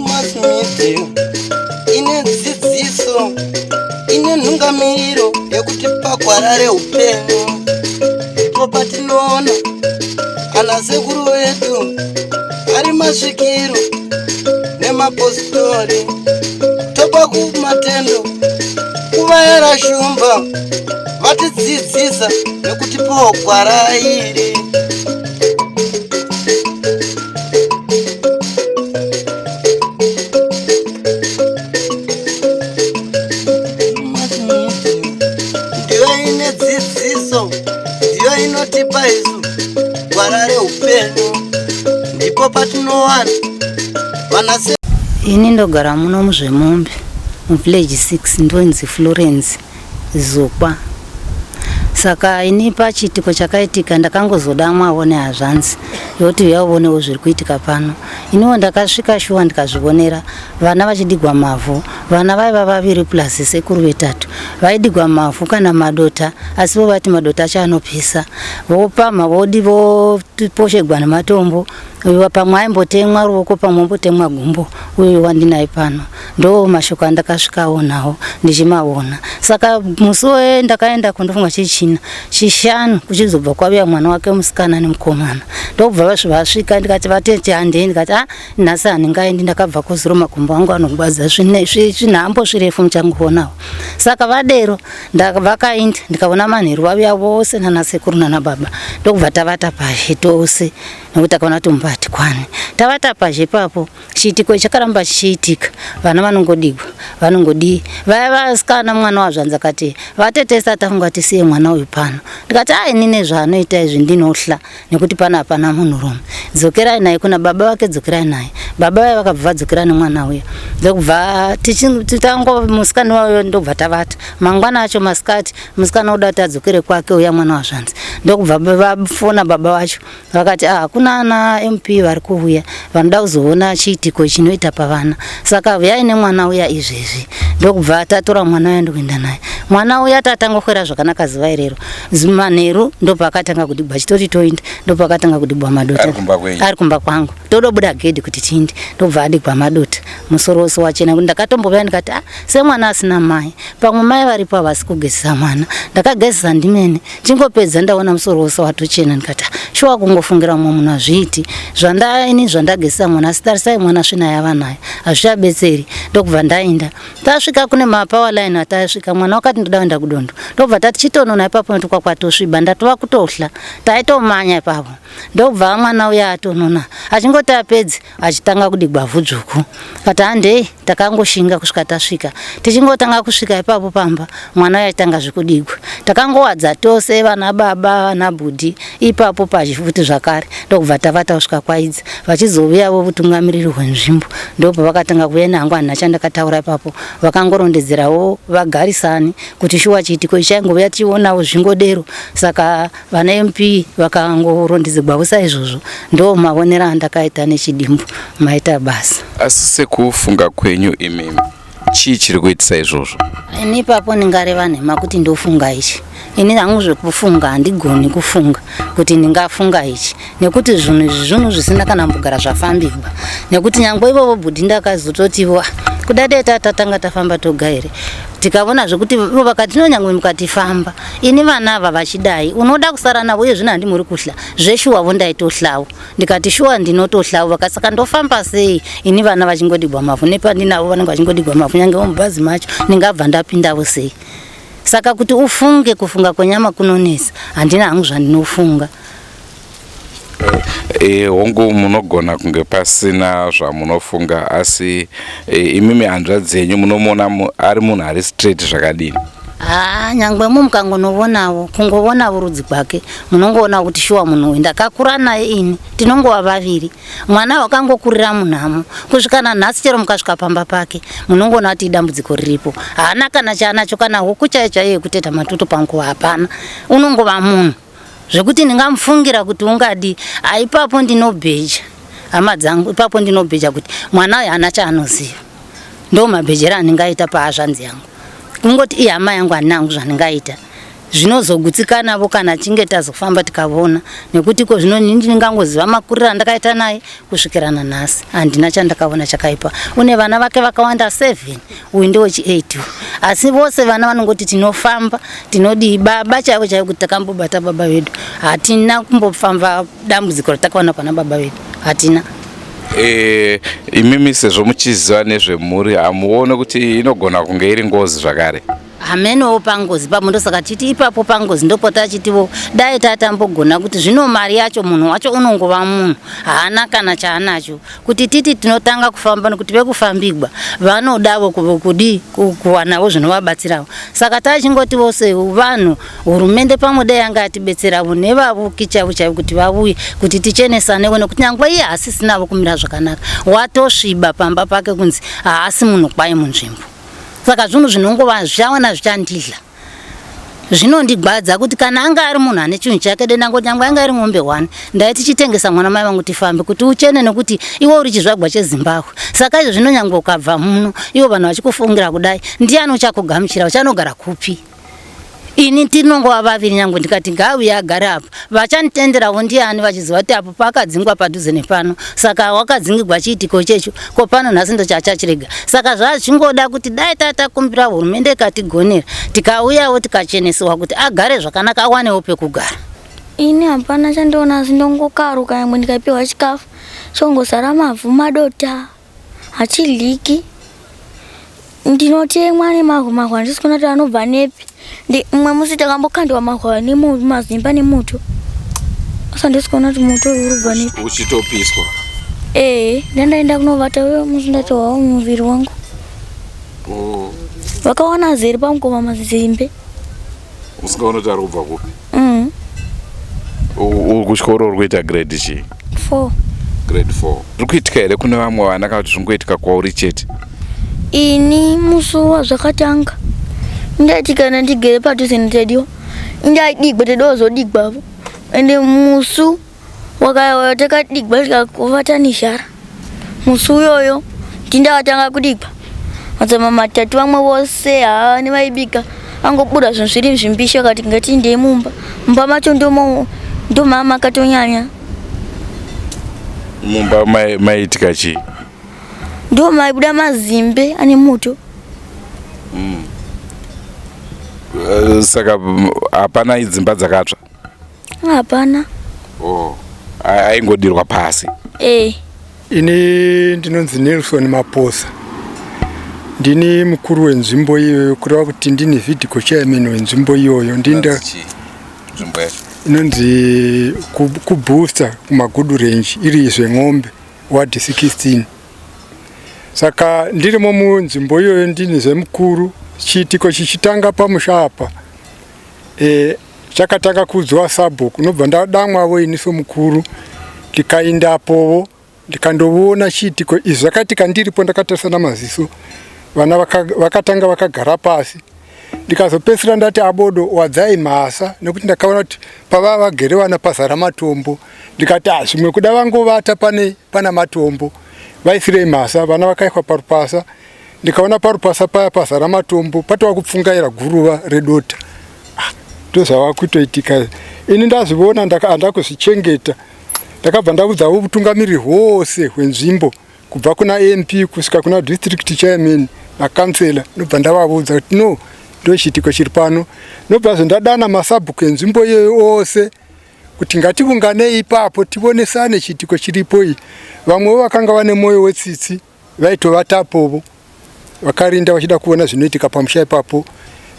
Mass media ine dzidziso, ine nhungamiro yekutipa gwara reupenyu. Ndipo patinoona ana sekuru vedu ari masvikiro nemapositori, topa kumatendo kuvayera shumba vatidzidzisa nekutipawo gwara iri. Ndiyo ine dzidziso, ndiyo inotipa isu gwara reupenyu. Ndipo patinowana vana se Ini ndogara muno muZvemombe muvillage 6, ndonzi Florence Zukwa. Saka ini pachiitiko chakaitika ndakangozodamwawo nehazvanzi yoti uya uonewo zviri kuitika pano. Iniwo ndakasvika shuwa ndikazvionera vana vachidigwa mavhu. Vana vaiva vaviri plus sekuru vetatu vaidigwa mavhu kana madota, asi vo vati madota acho anopisa, vopamha vodi voposhegwa nematombo. Uyu pamwe aimbotemwa ruoko, pamwe ombotemwa gumbo. Uyu wandinaye pano ndo mashoko andakasvikawo nawo ndichimaona. Saka musi we ndakaenda kundofunga chichina chishanu kuchizobva kwavuya mwana wake musikana nemukomana, ndokubva vasvika. Ndikati vatete handei, ndikati a nhasi handingaendi, ndakabva kuzuro, makumbo angu anogwadza zvinhambo zvirefu muchangoonawo. Saka vadero vakaenda, ndikaona manheru vavuya vose nana sekuru nana baba, ndokubva tavata pashi tose nekuti takaona kuti mumba hatikwani. Tavata pazhe ipapo, chiitiko chakaramba chichiitika, vana vanongodigwa, vanongodii. Vaya vasikana mwana wazvanzi akati vatetesa tafunga tisiye mwana uyu pano. Ndikati ai ini nezvaanoita izvi ndinohla nekuti pano hapana munhurume, dzokerai naye kuna baba vake, dzokerai naye. Baba vaya vakabva vadzokera nemwana uya, ndokubva titango musikana wayo, ndokubva tavata. Mangwana acho masikati musikana oda kuti adzokere kwake uya mwana wazvanzi, ndokubva vafona baba vacho vakati ah, kuna ana MP vari kuuya vanoda kuzoona chiitiko chinoita pavana, saka uyai nemwana uya izvezvi. Ndokubva tatora mwana uya ndokuenda naye. Mwana uya tatangokwera zvakanaka zuva irero. Manheru ndopakatanga kudigwa, chitoti toinda, ndopakatanga kudigwa madota. Ari kumba kwenyu? Ari kumba kwangu. Todobuda gedhi kuti tiinde, ndobva adigwa madota, musoro wose wachena. Ndakatombouya ndikati ah, semwana asina mai, pamwe mai varipo havasi kugezesa mwana. Ndakagezesa ndimene, chingopedza ndaona musoro wose watochena, ndikati ah, shuwa kungofungira mumwe munhu hazviiti zvandaini zvandagezesa mwana, asi tarisai mwana svina yava nayo, hazvichabetseri. Ndokubva ndaenda, tasvika kune mapower line atasvika, mwana wakati ndoda kuenda kudondo, ndobva tati chitonona ipapo nekuti kwakwatosviba, ndatova kutohla, taitomanya ipapo. Ndobva mwana uya atonona, achingoti apedze achitanga kudigwa vhu dzvuku. Kati handei, takangoshinga kusvika tasvika. Tichingotanga kusvika ipapo pamba, mwana uya achitanga zvekudigwa, takangowadza tose vana baba vana bhudhi ipapo pachifuti zvakare, ndokubva tavata kusvika kwaidza. Vachizouyavo vutungamiriri hwenzvimbo, ndopavakatanga kuuya nehangu, handina chandakataura ipapo, vakangorondedzerawo vagarisani kuti shuwa chiitiko ichi chaingouya tichionawo zvingodero. Saka vana MP vakangorondedzegwawo saizvozvo. Ndo maonero andakaita nechidimbu. Maita basa. Asi sekufunga kwenyu imimi, chii chiri kuitisa izvozvo? Ini ipapo ndingareva nhema kuti ndofunga ichi. Ini hangu zvekufunga handigoni kufunga kuti ndingafunga ichi, nekuti zvinhu izvi zvinhu zvisina kana mbogara zvafambirwa, nekuti nyangwe ivovo bhudhi ndakazototivo kuda dai tatanga tafamba toga here, tikaona zvekuti ivo vakati no, nyangwe mukatifamba ini vana ava vachidai unoda kusara navo uye zvino handimuri kuhla zveshuwavo, ndaitohlawo. Ndikati shuwa ndinotohlawo, vakasaka ndofamba sei ini vana vachingodigwa mavhu, nepandinavo vanenge vachingodigwa mavhu, nyange mubhazi macho ndingabva ndapindavo sei? Saka kuti ufunge, kufunga kwenyama kunonetsa, handina hangu zvandinofunga. Hongu munogona kunge pasina zvamunofunga, asi imimi hanzvadzi dzenyu munomuona ari munhu ari straight zvakadini? Haa, nyangwe mu mukangonovonawo, kungovonawo rudzi gwake munongoona kuti shuwa munhu uyu ndakakura naye ini, tinongova vaviri. Mwana wakangokurira munhamo kusvika nanhasi, chero mukasvika pamba pake munongoona kuti idambudziko riripo. Haana kana chaanacho, kana huku chaiyo chaiyo yekuteta matutu panguva hapana. Unongova munhu zvekuti ndingamufungira kuti ungadi aipapo, ndinobheja hama dzangu ipapo, ndinobheja kuti mwana uyu haana chaanoziva. Ndo mabhejero andingaita pahazvanzi yangu, kungoti ihama yangu, handina hangu zvandingaita. Zvinozogutsikanavo kana achinge tazofamba tikavona nekuti iko zvino ini ndingangoziva makuriro andakaita naye kusvikira nanhasi handina chandakaona chakaipa. Une vana vake vakawanda 7 uyu ndewechi 8 asi vose vana vanongoti tinofamba tinodii baba chaivo chaivo kuti takambobata baba vedu hatina kumbofamba dambudziko ratakaona pana baba vedu hatina. E, imimi sezvo muchiziva nezvemhuri hamuone kuti inogona kunge iri ngozi zvakare? Hamenowo pangozi papo ndosaka tichiti ipapo pangozi ndopota achitiwo dai tatambogona kuti zvino mari yacho munhu wacho unongova munhu haana kana chaanacho kuti titi tinotanga kufamba nekuti vekufambigwa vanodavo kudii kuwanawo zvinovabatsirawo saka tachingotiwo sevanhu hurumende pamwe dai yanga yatibetseravo nevavuki chaivo chaivo kuti vavuye kuti tichenesanewo nekuti nyangwe iye haasisinavo kumira zvakanaka watosviba pamba pake kunzi haasi munhu kwaye munzvimbo saka zvinhu zvinongova zvichawana zvichandidla zvinondigwadza kuti kana anga ari munhu ane chinhu chake denda ngoti nyangwe anga iri ng'ombe one ndaiti chitengesa mwana mai vangu tifambe kuti uchene nekuti iwe uri chizvagwa cheZimbabwe saka izvo zvino nyangwe ukabva muno ivo vanhu vachikufungira kudai ndiani uchakugamuchira uchanogara kupi ini tinongova vaviri nyangwe ndikati ngaauye agare apo vachanditenderawo ndiani vachiziva kuti apo paakadzingwa padhuze nepano saka wakadzingigwa chiitiko checho ko pano nhasi ndochachachirega saka zvazvingoda kuti dai tatakumbira hurumende ikatigonera tikauyawo tikachenesewa kuti agare zvakanaka awanewo pekugara. Ini hapana chandiona asi ndongokaruka nyangwe ndikapiwa chikafu chongozara mavhu madota hachidyiki ndinotemwa nemavhu mavhu handisi kuona kuti anobva nepi mumwe musi takambokandiwa mavhu nemazimba nemoto asi handisi kuona kuti moto uyu uri kubva nepi uchitopiswa ee ndandaenda kunovata uyo musi ndatohwawo muviri wangu oh. vakawana azere pamukova mazimbe usingaoni kuti ari kubva kupi mm. Uri kuchikoro uri kuita grade chii? 4. Grade 4. Zviri kuitika here kune vamwe vana kana kuti zvingoitika kwauri chete? Ini musi wazvakatanga ndaiti kana ndigere padhuze naTadiwa ndaidigwa Tadiwa ozodigwavo ende musi watakadigwa tikakuvata nizhara musi uyoyo ndindakatanga kudigwa madzama matatu vamwe vose haa nevaibika angobuda zvinhu zviri zvimbishi akati ngatindei mumba mumba macho ndomo ndomama akatonyanya Mumba maiitika chii? Ndo maibuda mazimbe ane moto. Saka hapana dzimba dzakatsva? Hapana. Oh, aingodirwa pasi. Eh. Ini ndinonzi Nelson Maposa. Ndini mukuru wenzvimbo iyoyo kureva kuti ndini vidco chairman wenzvimbo iyoyo. Ndinda nzvimbo yacho inonzi kuBooster kuMagudu Range iri zven'ombe ward 16. Saka ndirimo munzvimbo iyoyo ndini zvemukuru. Chiitiko chichitanga pamusha apa e, chakatanga kuudzwa sabhuku nobva ndadamwavo ini somukuru ndikaindapovo ndikandovona chiitiko izvi zvakaitika ndiripo ndakatarisa namaziso vana vakatanga vakagara pasi ndikazopedzisira ndati abodo wadzai mhasa nekuti ndakaona kuti pavava vagere vana pazara matombo ndikati ah zvimwe kuda vangovata pane pana matombo vaisirei mhasa vana vakaiswa parupasa ndikaona parupasa paya pazara matombo patova kupfungaira guruva redota ah, ndozvava kutoitika ini ndazviona handakuzvichengeta ndakabva ndaudza utungamiriri hwose hwenzvimbo kubva kuna MP kusvika kuna district chairman nakansela ndobva ndavaudza kuti no ndochiitiko chiri pano ndobva zvendadana masabhuku enzvimbo iyoyo ose kuti ngatiunganei ipapo tionesane chiitiko chiripo iyi vamwewo vakanga vane mwoyo wetsitsi vaitovatapovo vakarinda vachida kuona zvinoitika pamusha ipapo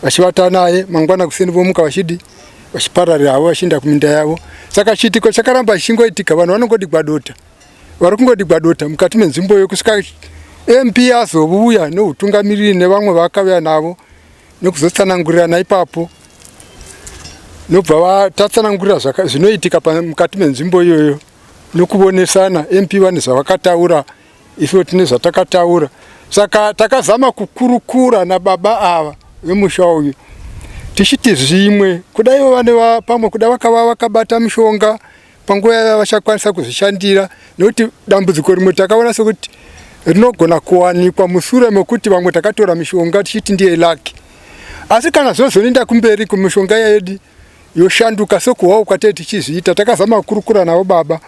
vachivata naye mangwana kuseni vomuka vachidi vachipararira havo vachienda kuminda yavo saka chiitiko chakaramba chichingoitika vanhu vanongodigwa dota vari kungodigwa dota mukati menzvimbo iyo kusvika MP azouya neutungamiriri nevamwe vaakauya navo nekuzotsanangurirana ipapo nobva tatsanangurira zvinoitika mukati menzvimbo iyoyo nekuvonesana MP vane zvavakataura isu tine zvatakataura saka takazama kukurukura nababa ava vemusha uyu tichiti zvimwe kuda ivo vane pamwe kuda vakava vakabata mishonga panguva yava vachakwanisa kuzvishandira nekuti dambudziko rimwe takaona sekuti rinogona kuwanikwa musure mekuti vamwe takatora mishonga tichiti ndiye laki. Asi kana zvozonoenda kumberi kumishonga yedu yoshanduka sekuhwawo kwatee tichizviita, takazama kukurukura navo baba,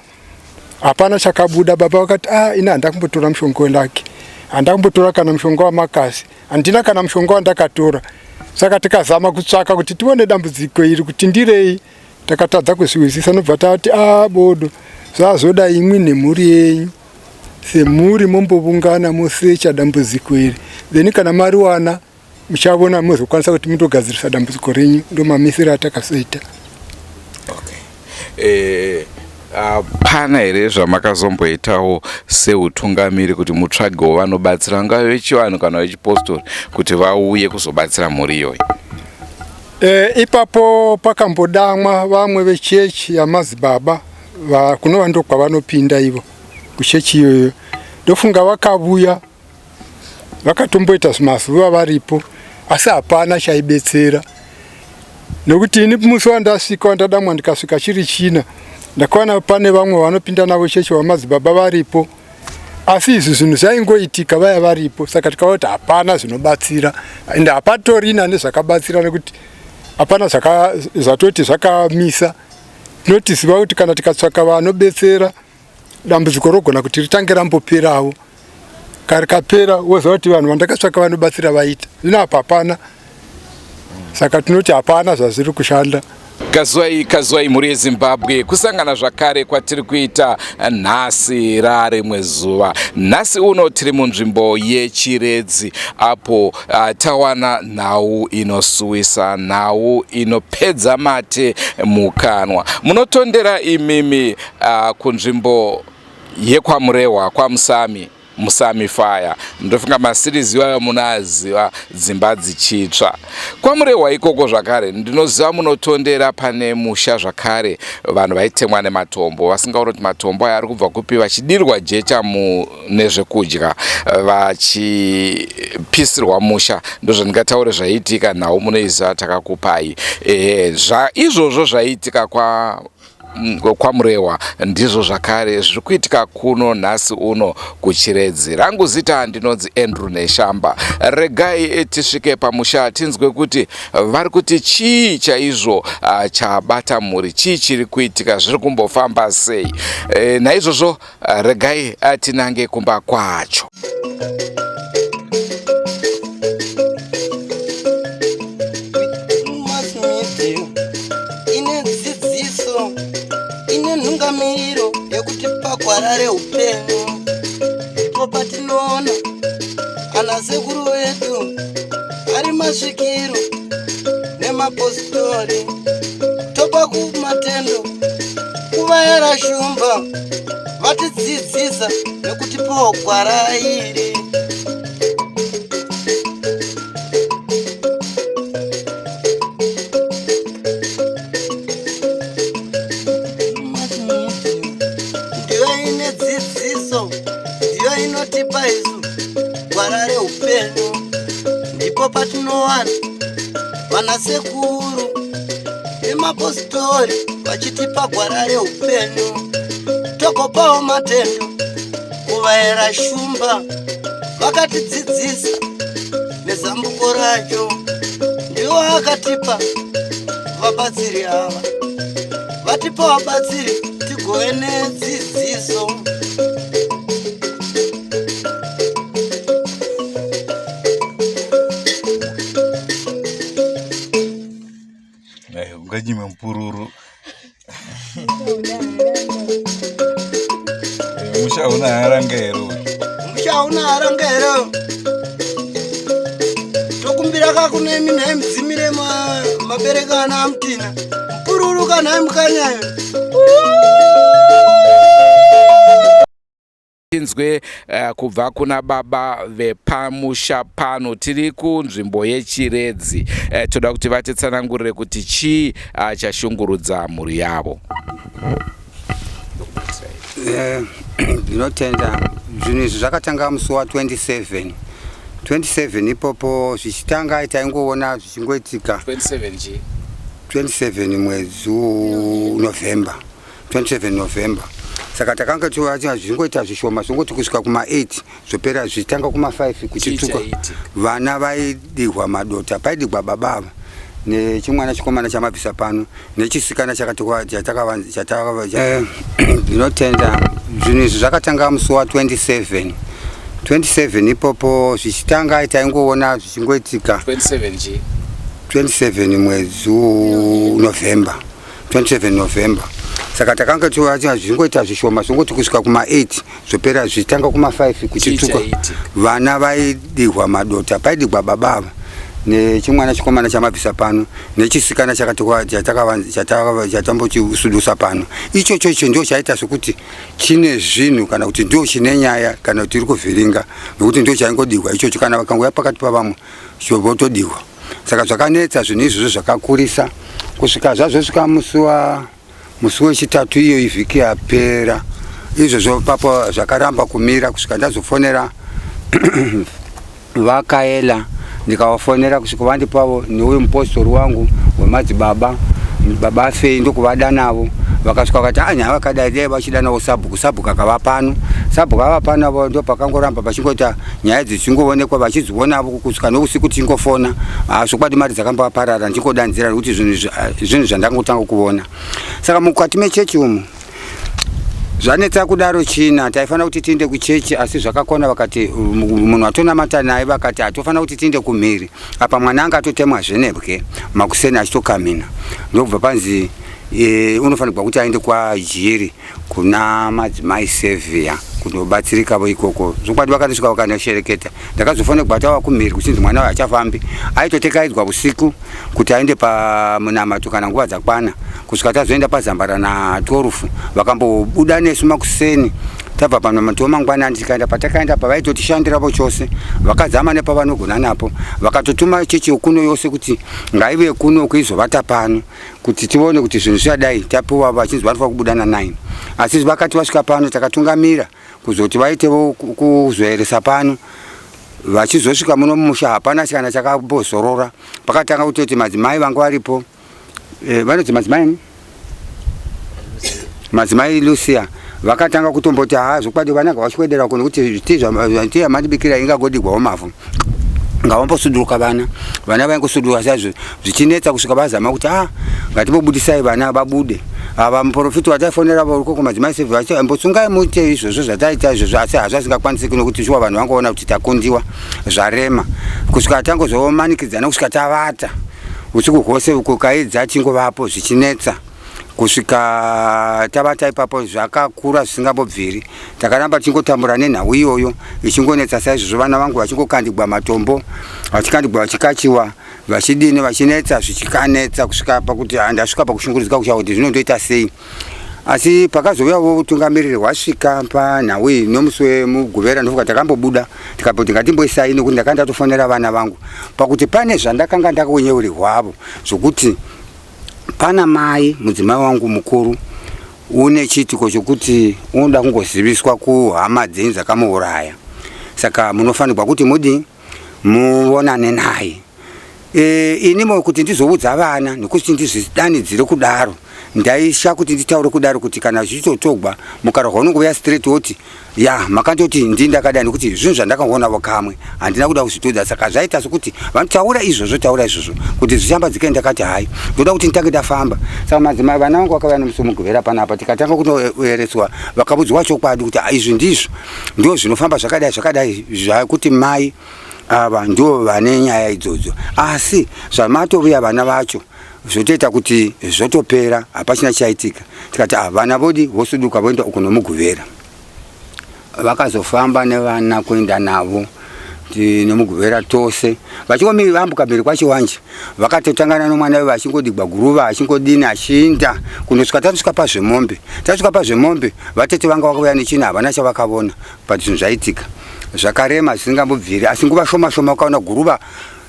hapana chakabuda. Baba vakati ah, ini handina kumbotora mushonga welaki, handina kumbotora kana mushonga wamakasi, handina kana mushonga wandakatora. Saka tikazama kutsvaka kuti tione dambudziko iri kuti ndirei, takatadza kuzvihwisisa, nobva tati ah, bodo zvazoda imwi nemhuri yenyu semhuri mombovungana mosecha dambudziko iri, then kana mariwana muchavona mozokwanisa kuti mutogadzirisa dambudziko renyu. Ndomamisiro atakazoita. Okay. Hapana here zvamakazomboitawo seutungamiri kuti mutsvagewo vanobatsira, vangave vechivanhu kana vechipostori, kuti vauye kuzobatsira mhuri iyoyi? Ipapo pakambodamwa vamwe vechechi yamadzibaba kunova ndokwavanopinda ivo kuchechi iyoyo. Ndofunga vakavuya vakatomboita zvimazuva varipo, asi hapana chaibetsera, nekuti ini musi wandasvika wandadamwa ndikasvika chiri china, ndakaona pane vamwe vanopinda navo chechi vamadzibaba varipo, asi izvi zvinhu zvaingoitika vaya varipo. Saka tikaona kuti hapana zvinobatsira, ende hapatorina nezvakabatsira, nekuti hapana zvatoti zvakamisa. Tinotiziva kuti kana tikatsvaka vanobetsera, dambudziko rogona kuti ritange ramboperawo. Karikapera woziva kuti vanhu vandakatsvaka vanobatsira vaita, zvino apa hapana. Saka tinoti hapana zvazviri kushanda. Kazwai kazwai mhuri yeZimbabwe, kusangana zvakare kwatiri kuita nhasi rarimwe zuva. Nhasi uno tiri munzvimbo yeChiredzi apo tawana nhau inosuwisa, nhau inopedza mate mukanwa. Munotondera imimi kunzvimbo yekwaMurehwa kwaMusami, Musami Fire, ndofunga masirizi iwayo munoaziva, dzimba dzichitsva kwaMurehwa ikoko. Zvakare ndinoziva munotondera pane musha zvakare vanhu vaitemwa nematombo, vasingaoni kuti matombo aya ari kubva kupi, vachidirwa jecha mune zvekudya, vachipisirwa musha. Ndozvandingataure zvaiitika. Nhau munoiziva, takakupai. Ehe, izvozvo zvaiitika kwaMurehwa ndizvo zvakare zviri kuitika kuno nhasi uno kuChiredzi. Rangu zita ndinonzi Andrew Neshamba. Regai tisvike pamusha tinzwe kuti vari kuti chii chaizvo chabata mhuri, chii chiri kuitika, zviri kumbofamba sei. Naizvozvo regai tinange kumba kwacho. Ine dzidziso, ine nhungamiriro yekuti pagwara reupenyu ndipo patinoona ana sekuru vedu ari masvikiro nemapositori, topa kumatendo kuvayara shumba vatidzidzisa nekutipawo gwara iri. Ndiyo ine dzidziso, ndiyo inotipa isu gwara reupenyu, ndipo patinowana vanasekuru nemapositori vachitipa gwara reupenyu, togopawo matendo kuvaera shumba vakatidzidzisa nezambuko racho. Ndiwo akatipa vabatsiri ava, vatipa vabatsiri tigove nedzidziso. Unganyime mupururu, musha una haranga here? Musha una haranga here? Tokumbira kakunemi nhai mudzimire mabereka ana amutina mupururu kanhai mukanyayo. Tinzwe kubva kuna baba vepamusha pano. Tiri kunzvimbo yeChiredzi. Toda kuti vatitsanangurire kuti chii chashungurudza mhuri yavo. Ndinotenda. Zvinhu izvi zvakatanga musi wa27 27 ipopo. Zvichitanga taingoona zvichingoitika. 27 chii? 27 mwedzi November, 27 November. Saka takanga zvingoita zvishoma, zvongoti kusvika kuma 8 zvopera, zvichitanga kuma 5 kuchituka. Vana vaidigwa madota, paidigwa baba ava nechimwana chikomana chamabvisa pano nechisikana chakati. Ndinotenda. Zvinhu izvi zvakatanga musi wa 27 27 ipopo. Zvichitanga taingoona zvichingoitika. 27 chii? 27 mwedzi November, 27 November. Saka takanga zvingoita zvishoma, zvongoti kusvika kuma 8 zvopera, zvichitanga kuma 5 kuchituka. Vana vaidigwa madota, paidigwa baba ava nechimwana chikomana chamabvisa pano nechisikana chatambochisudusa pano. Ichocho icho ndio chaita sekuti chine zvinhu, kana kuti ndio chine nyaya, kana kuti iri kuvhiringa, nekuti ndio chaingodigwa ichocho. Kana vakangoya pakati pavamwe, votodiwa. Saka zvakanetsa zvinhu izvozvo, zvakakurisa kusvika zvazosvika musi wechitatu iyo ivhiki yapera. Izvozvo papo zvakaramba kumira kusvika ndazofonera vakaela. Ndikavafonera kusvika vandipavo neuyu mupostori wangu wemadzibaba, Baba Afei. Ndokuvadanavo, vakasvika vakati, "A, nyaya vakadai dai vachidanawo sabhuku." Sabhuku akava pano. Sabhuku ava pano avo, ndo pakangoramba pachingoita nyaya dzichingoonekwa, vachizionavo kusvika neusiku tichingofona. Zvokwadi mari dzakambovaparara, ndichingodanzira nekuti zvinhu zvandangotanga kuona. Saka mukati mechechi umu zvanetsa kudaro. China taifanira kuti tiende kuchechi, asi zvakakona vakati munhu atonamata naye vakati hatofanira kuti tiende kumhiri apa. Mwana anga atotemwa zvenebwe makuseni achitokamina. Ndokubva panzi unofanirwa kuti aende kwaJiri kuna Madzimai Sevia kundobatsirikavo ikoko. Zvokwadi vakatosvika vakanoshereketa. Ndakazofonegwa tava kumhiri kuchinzi mwana uyo achafambi, aitotekaidzwa usiku kuti aende pamunamato kana nguva dzakwana. Kusvika tazoenda pazambara na12, vakambobuda nesu makuseni tabva panamato wemangwanani. Tikaenda, patakaenda pavaitotishandiravo chose, vakadzama nepavanogona napo. Vakatotuma chechi yokuno yose kuti ngaive kuno kuizovata pano kuti tione kuti zvinhu zvichadai. Tapiwa vachinzi vanofanira kubuda na9, asi vakati vasvika pano takatungamira kuzoti vaitevo kuzoeresa pano. Vachizosvika muno mumusha hapana kana chakambozorora. Pakatanga kutoti madzimai vanga varipo, vanonzi madzimai, Madzimai Lucia, vakatanga kutomboti, "Ha, zvokwadi vananga vachikuedera kuno kuti tiyamandibikira ingagodigwawo mavhu, ngavambosuduruka vana." Vana vaingosuduruka saizvo, zvichinetsa kusvika vazama kuti, "A, ngatimbobudisai vana vabude." Ava muprofiti wataifonera uriko kumadzimai Sevhi vachiti, "Mbotsungai muite izvozvo zvataita izvozvo," asi hazvazingakwanisiki nokuti shuwa vanhu vangoona kuti takundiwa, zvarema kusvika tangozomanikidzana kusvika tavata usiku hwose kukaidza chingovapo, zvichinetsa kusvika tavata ipapo. Zvakakura zvisingambobviri. Takaramba tichingotambura nenhau iyoyo ichingonetsa saizvozvo, vana vangu vachingokandigwa matombo, vachikandigwa, vachikachiwa, vachidini, vachinetsa, zvichikanetsa kusvika pakuti ndasvika pakushungurudzika kushaa kuti zvino ndoita sei. Asi pakazouyawo utungamiriri hwasvika panhau iyi nomusi weMuguvera, ndofunga takambobuda tikamboti ngatimboisai, nekuti ndakanga ndatofonera vana vangu pakuti pane zvandakanga ndakunyeuri hwavo zvokuti pana mai mudzimai wangu mukuru une chiitiko chokuti unoda kungoziviswa kuhama dzenyu dzakamuuraya, saka munofanirwa kuti mudi muonane naye. Inimo kuti ndizoudza vana nekuti ndizvidanidzire kudaro, ndaisha kuti nditaure kudaro kuti kana zvichitotogwa mukarahwa unongouya straight woti, "Ya, makandoti ndii ndakadai," nekuti zvinhu zvandakangoonavo kamwe, handina kuda kuzvitodza. Saka zvaita sokuti vanotaura izvozvo, taura izvozvo kuti zvichambadzike. Ndakati, "Hai, ndoda kuti nditange ndafamba." Saka madzimai vana vangu vakauya nomusi weMuguvera panapa, tikatanga kunoereswa. Vakabudzwa chokwadi kuti, "Ah, izvi ndizvo ndo zvinofamba zvakadai zvakadai, zvakuti mai ava ndo vane nyaya idzodzo, asi zvamatovuya vana vacho zvotoita kuti zvotopera, hapachina chaitika." Tikati, "Ah, vana vodi vosuduka voenda uko noMuguvera." Vakazofamba nevana kuenda navo neMuguvera tose, vachingomivambuka mberi kwachiwanje, vakatotangana nomwana we vachingodigwa guruva, achingodini, achiinda kunosvika. Tasvika pazvemombe, tasvika pazvemombe, vatete vanga vakauya nechina, havana chavakavona but zvinhu zvaitika zvakarema zvisingambobviri. Asi nguva shoma shoma ukaona guruva,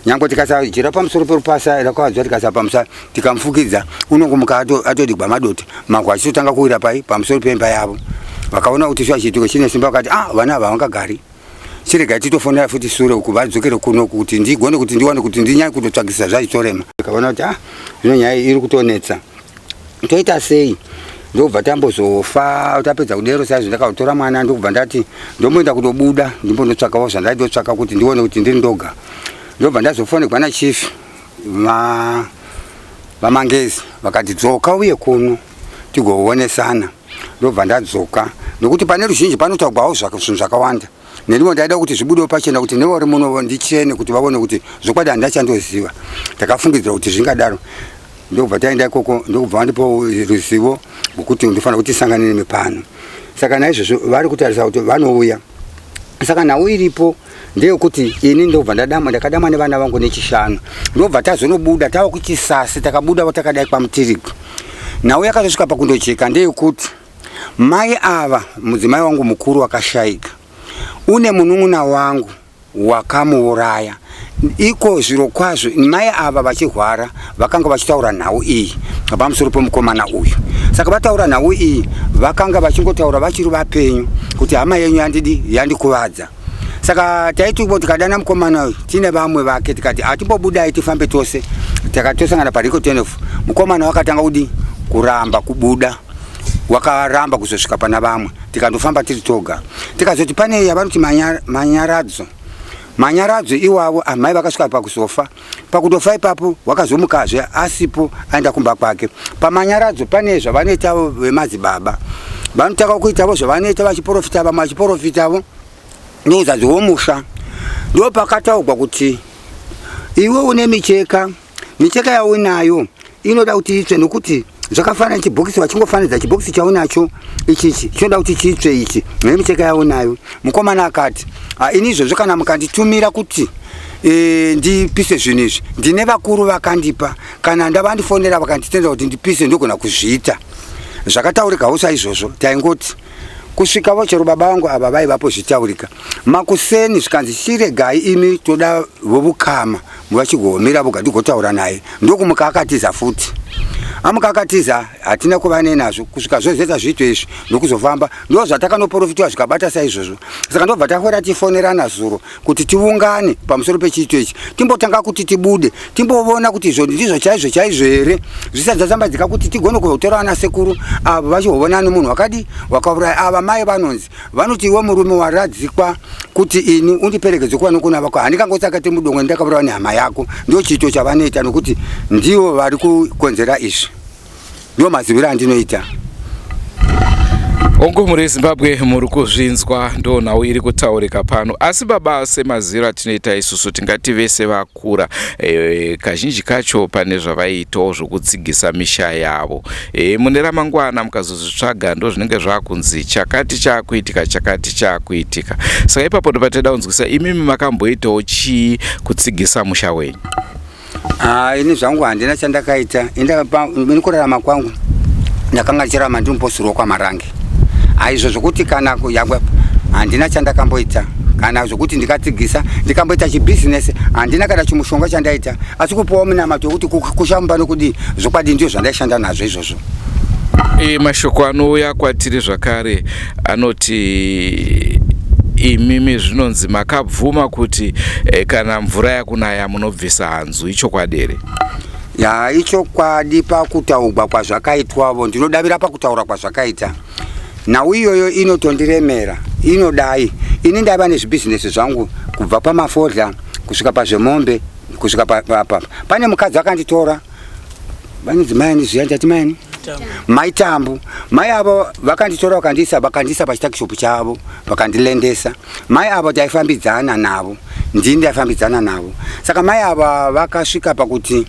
nyange tikasajira pamusoro perupasa rakawadzwa, tikasa pamusoro tikamufukidza, unongomuka atodigwa madota, mavhu achitotanga kuwira pai pamusoro pemba yavo. Vakaona kuti shuwa chiitiko chine simba, vakati, "Ah, vana ava vangagari, chiregai titofonera futi sure uku vadzokere kuno kuti ndigone kuti ndiwane kuti ndinyanye kutotsvagisa." Zvachitorema. Vakaona kuti, "Ah, zvino nyaya iri kutonetsa, toita sei?" Ndokubva tambozofa tapedza kudero saizvo ndakatora mwana ndokubva ndati ndomboenda kutobuda ndimbondotsvakawo zvandaitotsvaka kuti ndione kuti ndiri ndoga. Ndobva ndazofonegwa nachief va vaMangezi vakati dzoka uye kuno tigoonesana. Ndobva ndadzoka nokuti pane ruzhinji panotaugwawo zvinhu zvakawanda. Neniwo ndaida kuti zvibudewo pachena kuti nevari muno ndichene kuti vaone kuti zvokwadi handina chandoziva. Takafungidzira kuti zvingadaro. Ndokubva taenda ikoko ndokubva vandipawo ruzivo rwekuti ndofanira kuti tisangane nemi pano. Saka naizvozvo vari kutarisa kuti vanouya. Saka nhau iripo ndeyekuti ini ndobva ndadamwa ndakadamwa nevana vangu nechishanu ndobva tazonobuda tava kuchisasi takabuda takadai kwamutiriki. Nhau yakazosvika pakundojeka ndeyekuti Mai ava mudzimai wangu mukuru wakashaika une munun'una wangu wakamuuraya iko zviro kwazvo mai ava vachirwara vakanga vachitaura nhau iyi pamusoro pemukomana uyu saka vataura nhau iyi vakanga vachingotaura vachiri vapenyu kuti hama yenyu yandidi yandikuvadza saka taiti tikadana mukomana uyu tine vamwe vake tikati atimbobudai tifambe tose takatosangana pariko 12 mukomana wakatanga kudi kuramba kubuda wakaramba kuzosvika pana vamwe tikandofamba tiri toga tikazoti pane yavanoti manyaradzo manyaradzo iwavo amai vakasvika pakuzofa pakutofa ipapo wakazomukazve asipo aenda kumba kwake pamanyaradzo pane zvavanoitavo vemadzibaba vanotanga kuitavo zvavanoita vachiporofita vamwe vachiporofitavo neuzadzi womusha ndopakataugwa kuti iwe une micheka Micheka yauinayo inoda kuti itsve nokuti zvakafanana chibhokisi vachingofanidza chibhokisi chaunacho ichichi chinoda kuti chitsve ichi nemicheka yaunayo. Mukomana akati ah, ini izvozvo kana mukanditumira kuti e, ndipise zvinhu izvi ndine vakuru vakandipa kana ndavandifonera vakanditendera kuti ndipise ndogona kuzviita. Zvakataurikawo saizvozvo taingoti kusvika chero baba vangu ava vaivapo zvichitaurika makuseni zvikanzi chiregai imi toda vovukama vachigomira voga tigotaura naye ndokumuka akatiza futi amuka akatiza hatina kuva nenazvo kusvika zvozoita zviito izvi ndokuzofamba ndo zvatakanoprofitiwa zvikabata saizvozvo saka ndobva takwera tifonerana zuro kuti tiungane pamusoro pechiito ichi timbotanga kuti tibude timbovona kuti izvo ndizvo chaizvo chaizvo here zvisati zvatambadzika kuti tigone kutora ana sekuru avo vachihovona nemunhu wakadi wakauraya ava mai vanonzi vanoti iwe murume waradzikwa kuti ini undiperekedze kuva nokuna vako handikangotsakate mudongo ndakaurawa nehama yako ndo chiito chavanoita nokuti ndivo vari kukonzera izvi ndo maziviro andinoita Hongu mhuri yeZimbabwe muri kuzvinzwa ndo nhau iri kutaurika pano asi baba semaziviro atinoita isusu tingati vese vakura e, kazhinji kacho pane zvavaiitawo zvokutsigisa misha yavo e, mune ramangwana mukazozvitsvaga ndo zvinenge zvakunzi chakati chaakuitika chakati chaakuitika saka ipapo ndopatida kunzwisa imimi makamboitawo chii kutsigisa musha wenyu Ah, ini zvangu handina chandakaita ini kurarama kwangu ndakanga ndichirarama ndiri mupostori wokwaMarange aizvo zvokuti kana yangwe handina chandakamboita kana zvokuti ndikatsigisa ndikamboita chibhizinesi handina kana chimushonga chandaita asi kupiwa munamato wekuti kushamba nokudii zvokwadi ndizvo zvandaishanda nazvo izvozvo e, mashoko anouya kwatiri zvakare anoti imimi zvinonzi makabvuma kuti e, kana mvura yakunaya munobvisa hanzu ichokwadi here ya ichokwadi pakutaugwa kwazvakaitwavo ndinodavira pakutaura kwazvakaita nhau iyoyo inotondiremera inodai ini ndaiva nezvibhizinesi zvangu kubva pamafodya kusvika pazvemombe kusvika papa pa, pane mukadzi akanditora vanonzi mai ani zviya ndati mai ani mai tambu mai avo vakanditora vakandiisa vakandiisa pachitakishopu chavo vakandilendesa mai avo taifambidzana navo ndini ndaifambidzana navo saka mai ava vakasvika pakuti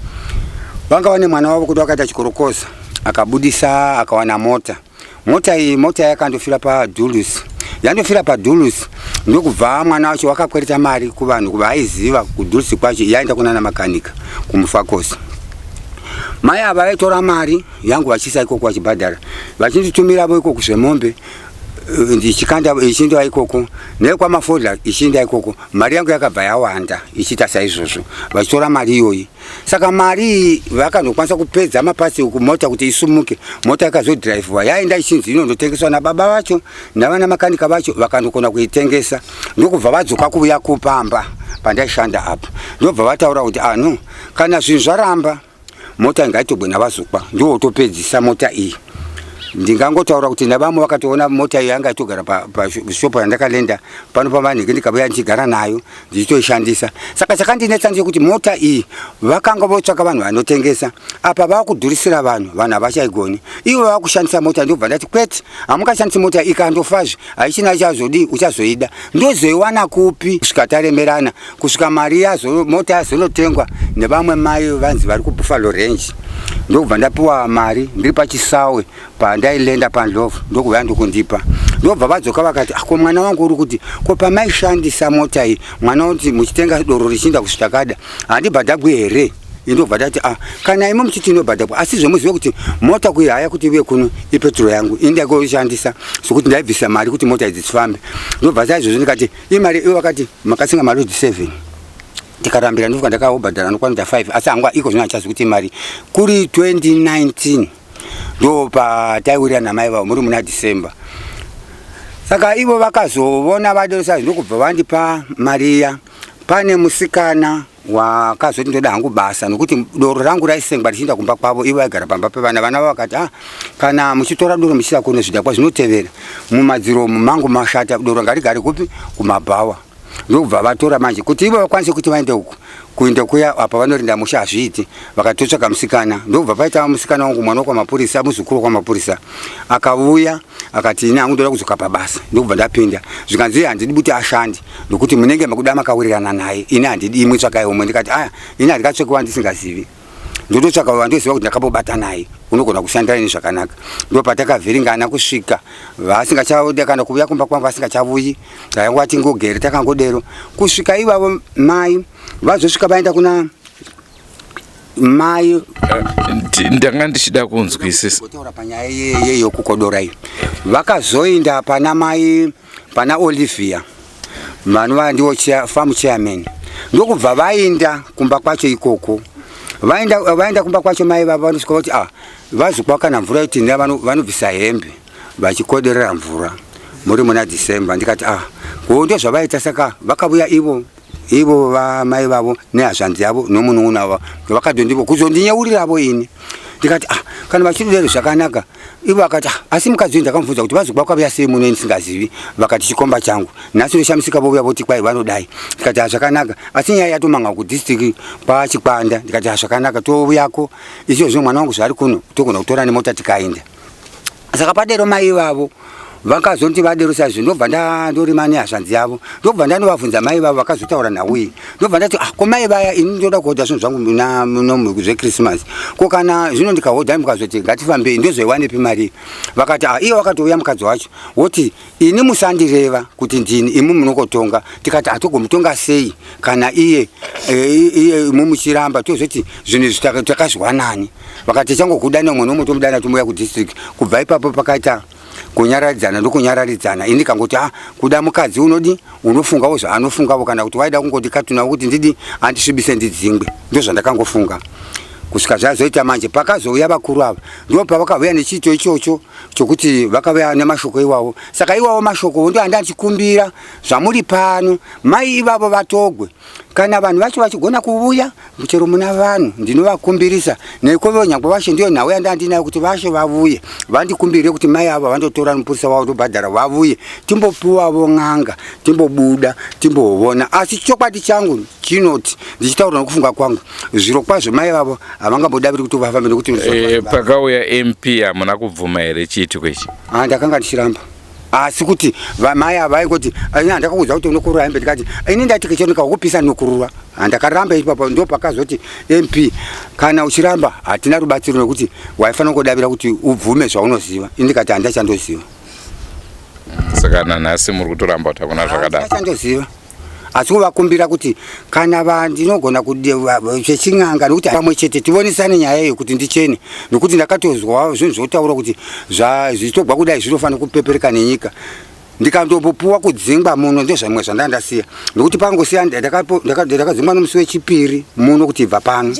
vanga vane mwana wavo kuti wakaita chikorokoza akabudisa akawana mota Mota iyi mota yakandofira paDulus yandofira paDulus ndokubva mwana wacho wakakwereta mari kuvanhu vaaiziva kuDulus kwacho yaenda kunana makanika kuMufakosi mai ava vaitora mari yangu vachiisa ikoko vachibhadhara vachinditumira ikoko zvemombe eh, ndichikanda ichiinda ikoko nekwamafodla ichiinda ikoko mari yangu yakabva yawanda ichiita saizvozvo vachitora mari iyoyi Saka mari iyi vakanokwanisa kupedza mapasi kumota kuti isumuke. Mota yakazodhiraivhiwa yaenda ichinzi inondotengeswa nababa vacho navana makanika vacho vakanokona kuitengesa ndokubva vadzoka kuuya kupamba pandaishanda apo ndobva vataura kuti ano ah, kana zvinhu zvaramba mota ngaitogwe navazukwa ndiwo wotopedzisa mota iyi. Ndingangotaura kuti navamwe vakatoona mota iyo yanga itogara pashopo pa yandakalenda pano pamanhiki, ndikauya ndichigara nayo ndichitoishandisa. Saka chakandinetsa ndechekuti mota iyi vakanga votsvaka vanhu vanotengesa, apa vakudhurisira vanhu, vanhu havachaigoni, ivo vakushandisa mota. Ndobva ndati kwete, hamungashandisi mota, ikandofazve haichina chazodii, uchazoida ndozoiwana kupi? Kusvika taremerana, kusvika mari yazo mota yazonotengwa nevamwe mai vanzi vari kuBuffalo Range, ndokubva ndapiwa mari ndiri pachisawe pandailenda paNdlovu, ndokubva ndokundipa. Ndobva vadzoka vakati, ah, ko mwana wangu uri kuti ko pamaishandisa mota iyi, mwana uti muchitenga doro richiinda kusvitakada handibhadhagwi here? Indobva ndati, ah, kana imi muchiti inobhadhagwa, asi zvemuzive kuti mota kuihaya kuti ive kuno ipetro yangu, indakoishandisa sokuti ndaibvisa mari kuti mota idzi dzifambe. Ndobva saizvozvo ndikati imari ivo vakati makasinga malodge 7, tikarambira, ndofuka ndakaobhadhara anokwanita 5, asi hangu iko zvino hachazi kuti imari kuri 2019 ndo pataiwirira namai vavo muri muna December. Saka ivo vakazovona vadosa, ndokubva vandipa mari iya. Pane musikana wakazoti ndoda hangu basa nokuti doro rangu raisengwa richienda kumba kwavo, ivo vaigara pamba pevana. Vana vavo vakati, ah, kana muchitora doro muchiisa kuno, zvidhakwa zvinotevera mumadziro umu mangu mashata, doro ngarigare kupi? Kumabhawa. Ndokubva vatora manje kuti ivo vakwanise kuti vaende uku kuenda kuya apa vanorinda musha hazviiti. Vakatotsvaga musikana, ndokubva paita musikana wangu, mwana wekwamapurisa, muzukuru wekwamapurisa, akauya akati, ini hangu ndoda kudzoka pabasa. Ndokubva ndapinda, zvikanzi handidi kuti ashande nokuti munenge makuda makawirirana naye, ini handidi, imwe tsvakai umwe. Ndikati, aya, ini handingatsveki wandisingazivi, ndototsvaka wandoziva kuti ndakambobata naye, unogona kushandira ini zvakanaka. Ndo patakavhiringana kusvika vasingachauda kana kuuya kumba kwangu, vasingachavuyi, taingova tingogere takangodero kusvika ivavo mai vazosvika vaenda kuna mai. Ndanga ndichida kunzwisisa. Kutaura panyaya yeyokukodora iyi, vakazoinda pana mai, pana Olivia, vanova ndivo farm chairman, ndokubva vainda kumba kwacho ikoko. Vaenda kumba kwacho, mai vavo vanosvika voti, ah, vazokwa kana mvura yotinhira, vanobvisa hembe vachikoderera mvura muri muna December. Ndikati, ah, ko ndo zvavaita. Saka vakavuya ivo ivo vamai vavo nehazvanzi yavo nomunun'una wavo, vakadondivo kuzondinyeurirawo ini. Ndikati, ah, kana vachidero zvakanaka. Ivo vakati, ah, asi mukadzi uyu ndakamubvunza kuti vazokwa kwavuya sei muno ndisingazivi, vakati chikomba changu. Nhasi ndoshamisika vouya voti kwai vanodai. Ndikati, ah, zvakanaka, asi nyaya yatomanga kudistrict kwaChikwanda. Ndikati, ah, zvakanaka, touyako izvo zvino mwana wangu zvaari kuno, togona kutora nemota tikaenda. Saka padero mai ivavo vakazoti vadero saizvo, ndobva ndorima nehazvanzi yavo, ndobva ndanovabvunza mai vavo, vakazotaura nhau iyi. Ndobva ndati, ah, ko mai vaya, ini ndoda kuhodha zvinhu zvangu muno zvechristmas, ko kana zvino ndikahodha mukazoti ngatifambei, ndozoiwanepi mari? Vakati, ah, iye wakatouya mukadzi wacho woti, ini musandireva kuti ndini, imi munokotonga. Tikati, atogomutonga sei kana iye iye imi muchiramba? Tozoti zvinhu izvi takazwanani? Vakati, changokuda nemwe nomwe tomudana tomuya kudistrict. Kubva ipapo pakaita kunyararidzana ndokunyararidzana. Ini ndikangoti, ah, kuda mukadzi unodi unofungawo zvaanofungawo, kana kuti waida kungoti katunawo kuti ndidi andisvibise ndidzingwe, ndozvandakangofunga kusvika zvazoita manje. Pakazouya vakuru ava, ndo pavakauya nechiito ichocho chokuti vakauya nemashoko iwawo. Saka iwawo mashoko ndo andachikumbira zvamuri pano, mai ivavo vatogwe, kana vanhu vacho vachigona kuuya chero muna vanhu, ndinovakumbirisa neikovo nyangwe vashe. Ndiyo nhau yandandinayo kuti vashe vavuye vandikumbirire kuti mai ava vandotora mupurisa wavo tobhadhara, vavuye timbopiwavo n'anga, timbobuda timboona. Asi chokwadi changu chinoti, ndichitaura nokufunga kwangu, zviro kwazvo mai vavo havangambodaviri kuti vafambe nekuti Pakauya MP hamuna kubvuma here chiitiko ichi? Ah, ndakanga ndichiramba, asi kuti vamai ava vaingoti, ini handakakuudza kuti unokurura hembe? Ndikati, ini ndati kicho ndikakupisa ndinokurura. Handakaramba ipapo. Ndo pakazoti MP, kana uchiramba hatina rubatsiro nekuti waifanira kungodavira kuti ubvume zvaunoziva. Ini ndikati handachandoziva. Saka nanhasi muri kutoramba kuti hakuna zvakadaro? Handachandoziva, asi kuvakumbira kuti kana vandinogona zvechin'anga nekuti pamwe chete tionesane nyaya iyo kuti ndichene, nekuti ndakatozwa zvinhu zvotaura kuti zvichitogwa kudai zvinofanira kupepereka nenyika, ndikandombopuwa kudzingwa muno, ndozvamwe zvandanga ndasiya, nekuti pangosiya ndakadzingwa nomusi wechipiri muno kuti ibva pano.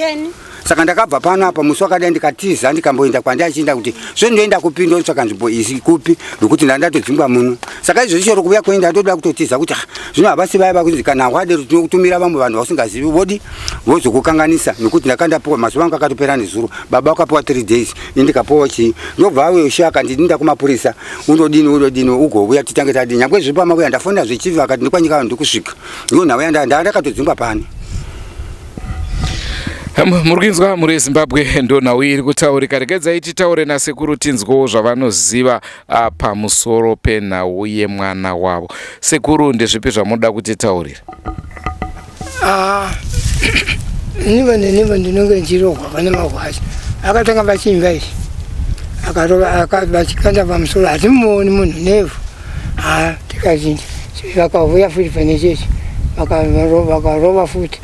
Saka ndakabva pano apa musi wakadai ndikatiza ndikamboenda kwandachienda kuti zve ndoenda kupi, ndotsvaka nzvimbo isi kupi, nokuti ndandatodzingwa muno. Saka izvozvi chero kuuya kuenda ndoda kutotiza kuti ah, zvino havasi vaya vakunzi kana wadero tinokutumira vamwe vanhu vausingazivi vodi vozokukanganisa, nokuti ndakandapiwa mazuva angu akatopera nezuro. Baba wakapiwa 3 days, ini ndikapiwa chii, ndobva auye akandidinda kumapurisa, undodini undodini, ugouya titange tadini. Nyangwe zviri pamauya ndafonera zvechivi akati ndikwanyika ndikusvika, ndiyo nhau ndakatodzingwa pano. Muri kuinzwa, mhuri yeZimbabwe, ndo nhau iri kutaurika. Regedzai titaure nasekuru tinzwewo zvavanoziva pamusoro penhau yemwana wavo. Sekuru, ndezvipi zvamunoda kutitaurira? Ah, nivo nenivo ndinonge ndichirohwa pane magwazi akatanga vachimba izvi, akarova vachikanda pamusoro, hatimuoni munhu nevhu. Ha, tikazhinji vakauya futi pane chechi, vakarova futi.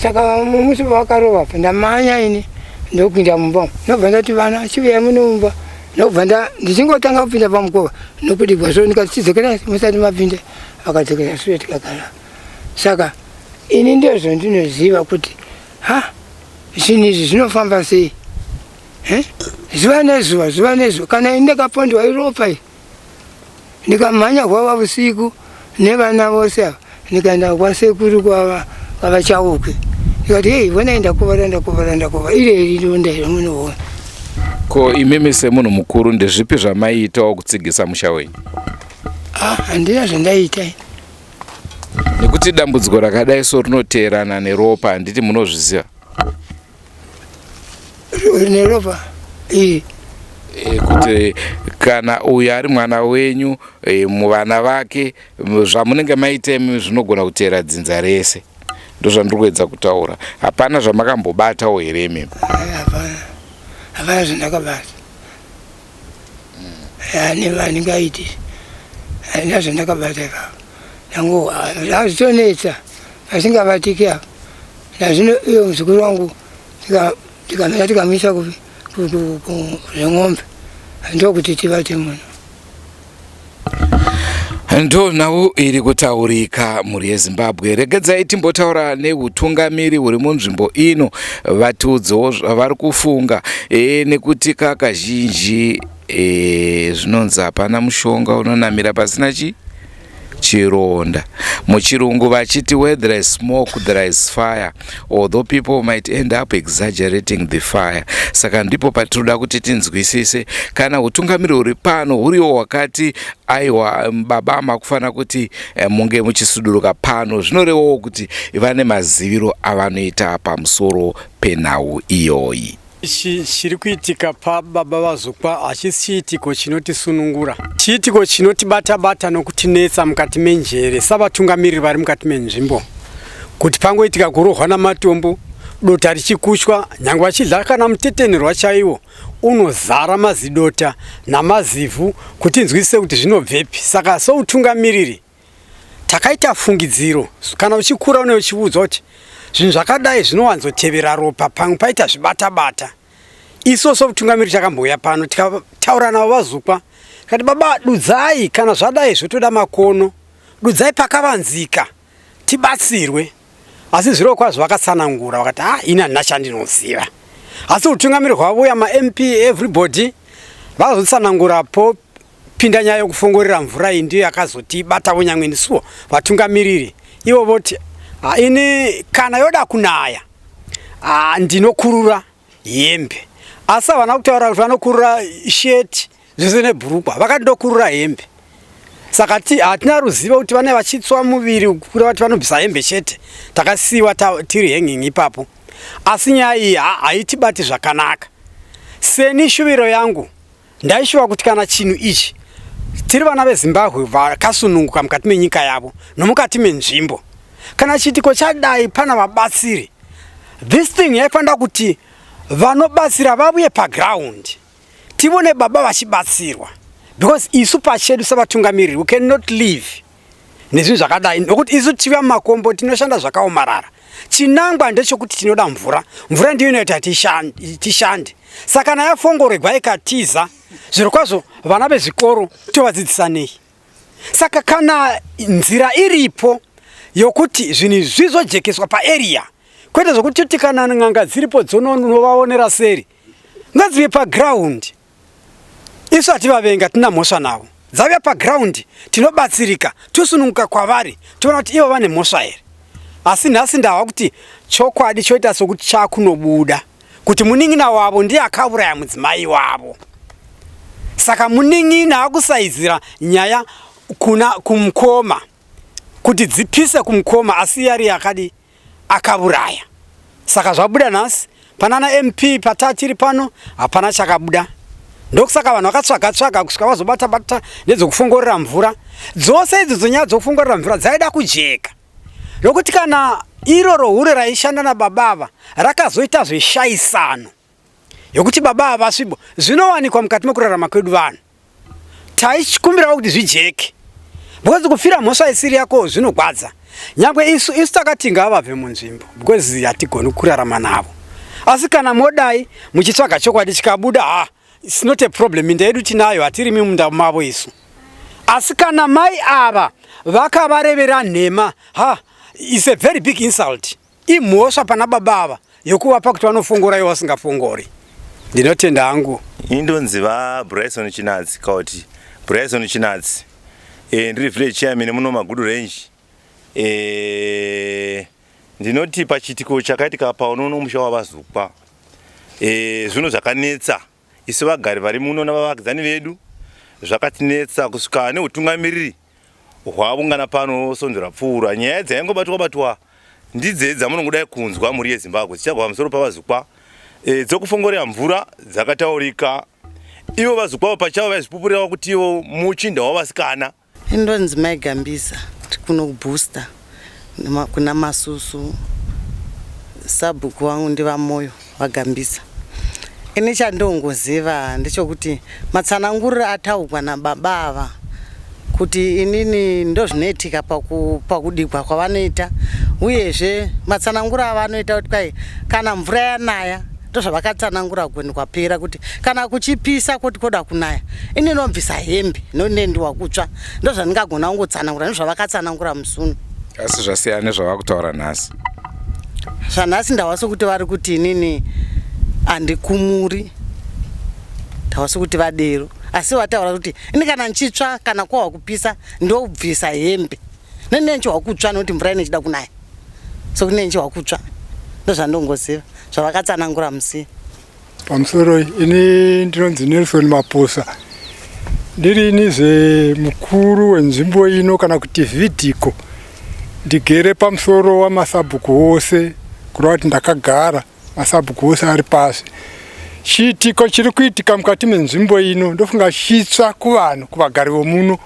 Saka musi vakarova pa ndamanya ini ndokupinda mumba, ndobva ndati, "Vana, chiuyai muno mumba." Ndobva ndichingotanga kupinda pamukova nokudigwa so, ndikati, "Chidzokerai musati mapinda." Vakadzokera sure, tikagara. Saka ini ndezvo ndinoziva kuti ha, zvinhu izvi zvinofamba sei, zuva nezuva, zuva nezuva. Kana ini ndakapondwa iropa iri, ndikamhanya kwava usiku nevana vose ava, ndikaenda kwasekuru kwavaChauke, ndikati, "Hei, vonai, ndakuvara, ndakuvara, ndakuvara." Iri iri ronda iri munoona. Ko imimi semunhu mukuru, ndezvipi zvamaiitawo kutsigisa musha wenyu? Ah, handina zvandaita. Nekuti dambudziko rakadai so rinoteerana neropa, handiti munozviziva? Neropa iri? Kuti kana uyu ari mwana wenyu, muvana vake, zvamunenge maita imi zvinogona kuteera dzinza rese. Ndozvandiri kuedza kutaura. Hapana zvamakambobatawo here imimi? Hapana, hapana zvandakabata handingaiti, handina zvandakabata ipapo. Nangu azvitonetsa asingabatiki apa. Nazvino iyo muzukuru wangu tikamira tikamisa kupi zven'ombe, ndokuti tibate munhu. Ndo nhau iri kutaurika, mhuri yeZimbabwe. Regedzai timbotaura neutungamiri huri munzvimbo ino, vatiudzewo zvavari kufunga, nekuti kakazhinji zvinonzi hapana mushonga unonamira pasina chironda. Muchirungu vachiti, "Where there is smoke there is fire, although people might end up exaggerating the fire." Saka ndipo patinoda kuti tinzwisise kana utungamiri huri pano huriwo hwakati aiwa, baba makufanira kuti munge muchisuduruka pano, zvinorevawo kuti vane maziviro avanoita pamusoro penhau iyoyi. Ichi chiri kuitika pababa vaZukwa hachisi chiitiko chinotisunungura, chiitiko chinotibata-bata nokutinetsa mukati menjere savatungamiriri vari mukati menzvimbo, kuti pangoitika kurohwa namatombo, dota richikushwa, nyange vachidya kana mutetenerwa chaiwo unozara mazidota namazivhu, kuti nzwisise kuti zvinobvepi. Saka soutungamiriri takaita fungidziro. Kana uchikura une uchiudzwa kuti zvinhu zvakadai zvinowanzotevera ropa, pamwe paita zvibata-bata. Isu somutungamiri takambouya pano tikataura navo vaZukwa, tikati, "Baba, dudzai kana zvadai zvotoda makono, dudzai pakavanzika tibatsirwe." Asi zviro kwazvo vakatsanangura vakati, "Ah, ini handina chandinoziva." Asi utungamiri hwauya, maMP, everybody vakazotsanangura po pinda nyaya yokufongorera mvura iyi, ndiyo yakazotibatawo nyangwe nesuwo vatungamiriri. Ivo voti, "Ini kana yoda kunaya, ndinokurura hembe." Asi havana kutaura kuti vanokurura sheti zvese nebhurukwa, vakati, "Ndokurura hembe." Saka hatina ruzivo kuti vane vachitswa muviri kureva kuti vanobvisa hembe chete. Takasiyiwa tiri hanging ipapo. Asi nyaya iyi haitibati zvakanaka. Seni shuviro yangu, ndaishuva kuti kana chinhu ichi, tiri vana veZimbabwe vakasununguka mukati menyika yavo nomukati menzvimbo, kana chiitiko chadai pana vabatsiri, this thing yaifanira kuti vanobatsira vavuye paground, tivone baba vachibatsirwa, because isu pachedu sevatungamiriri we cannot live nezvinhu zvakadai, nokuti isu tiva mumakombo, tinoshanda zvakaomarara. Chinangwa ndechekuti tinoda mvura. Mvura ndiyo inoita tishande. Saka kana yafongoregwa ikatiza, zviro kwazvo vana vezvikoro tovadzidzisa nei? Saka kana nzira iripo yokuti zvinhu izvi zvizojekeswa paarea. Kwete zvokuti toti kana n'anga dziripo dzonovaonera seri. Ngadzive paground. Isu hativavengi, hatina mhosva navo. Dzauya paground tinobatsirika, tosununguka kwavari, toona kuti ivo vane mhosva here. Asi nhasi ndahwa kuti chokwadi choita sokuti chakunobuda kuti munin'ina wavo ndiye akauraya mudzimai wavo. Saka munin'ina akusaidzira nyaya kuna kumukoma kuti dzipise kumukoma asi iye ari akadi akavuraya. Saka zvabuda nhasi panana MP patatiri pano hapana chakabuda. Ndokusaka vanhu vakatsvaga tsvaga kusvika vazobata bata nedzekufongorera mvura. Dzose idzodzo nyaya dzekufongorera mvura dzaida kujeka. Nokuti kana iroro hure raishanda nababa ava rakazoita zveshaisano yokuti baba ava vasvibo zvinowanikwa mukati mekurarama kwedu vanhu. Taichikumbirawo kuti zvijeke because kufira mhosva isiri yako zvinogwadza. Nyangwe isu isu takati ngavabve munzvimbo because hatigoni kurarama navo. Asi kana modai muchitsvaga chokwadi chikabuda ha it's not a problem, minda yedu tinayo, hatirimi munda mavo isu. Asi kana mai ava vakavarevera nhema ha it's a very big insult. Imhosva pana baba ava yokuvapa kuti vanofongora ivo vasingafongori. Ndinotenda hangu. Ini ndonzi va Bryson Chinatsi kauti Bryson Chinatsi. E, ndiri village chairman muno Magudu Range. E, ndinoti pachiitiko chakaitika pauno musha wavaZukwa. E, zvinhu zvakanetsa isu vagari vari muno navavakidzani vedu zvakatinetsa kusvika neutungamiriri hwavungana pano svondo rapfuura. Nyaya dzaingobatwa batwa ndidzedzi dzamunongodai kunzwa mhuri yeZimbabwe dzichagwa pamusoro pavaZukwa e, dzokufongorera mvura dzakataurika. Ivo vaZukwavo pachavo vaizvipupurirawo kuti ivo muchinda wavasikana. Indonzi Mai Gambiza kuno kubooster kuna Masusu sabhuku wangu ndiVaMoyo VaGambiza. Ini chandongoziva ndechokuti matsananguriro ataugwa nababa ava kuti inini ndozvinoitika pakudigwa kwavanoita uyezve matsananguro avanoita kuti kwai kana mvura yanaya ndozvavakatsanangura gweni kwapera kuti kana kuchipisa kuti koda kunaya ini nobvisa hembe nonendiwa kutsva ndozvandingagona kungotsanangura ndozvavakatsanangura musi uno. Asi zvasiyana nezvavakutaura nhasi. Zvanhasi ndawa sokuti vari kuti inini handikumuri, ndawa sokuti vadero, asi vataura kuti ini kana ndichitsva kana kwahwa kupisa ndobvisa hembe nene ndichihwa kutsva nokuti mvura ine ichida kunaya sokuti ne ndichihwa kutsva ndozvandongoziva zvavakatsanangura musi. Pamusoro ini ndinonzi Nelson Maposa ndiri inizve mukuru wenzvimbo ino kana kuti vhidhiko ndigere pamusoro wamasabhuku ose kureva kuti ndakagara masabhuku ose ari pasi chiitiko chiri kuitika mukati menzvimbo ino ndofunga chitsva kuvanhu kuvagari vomuno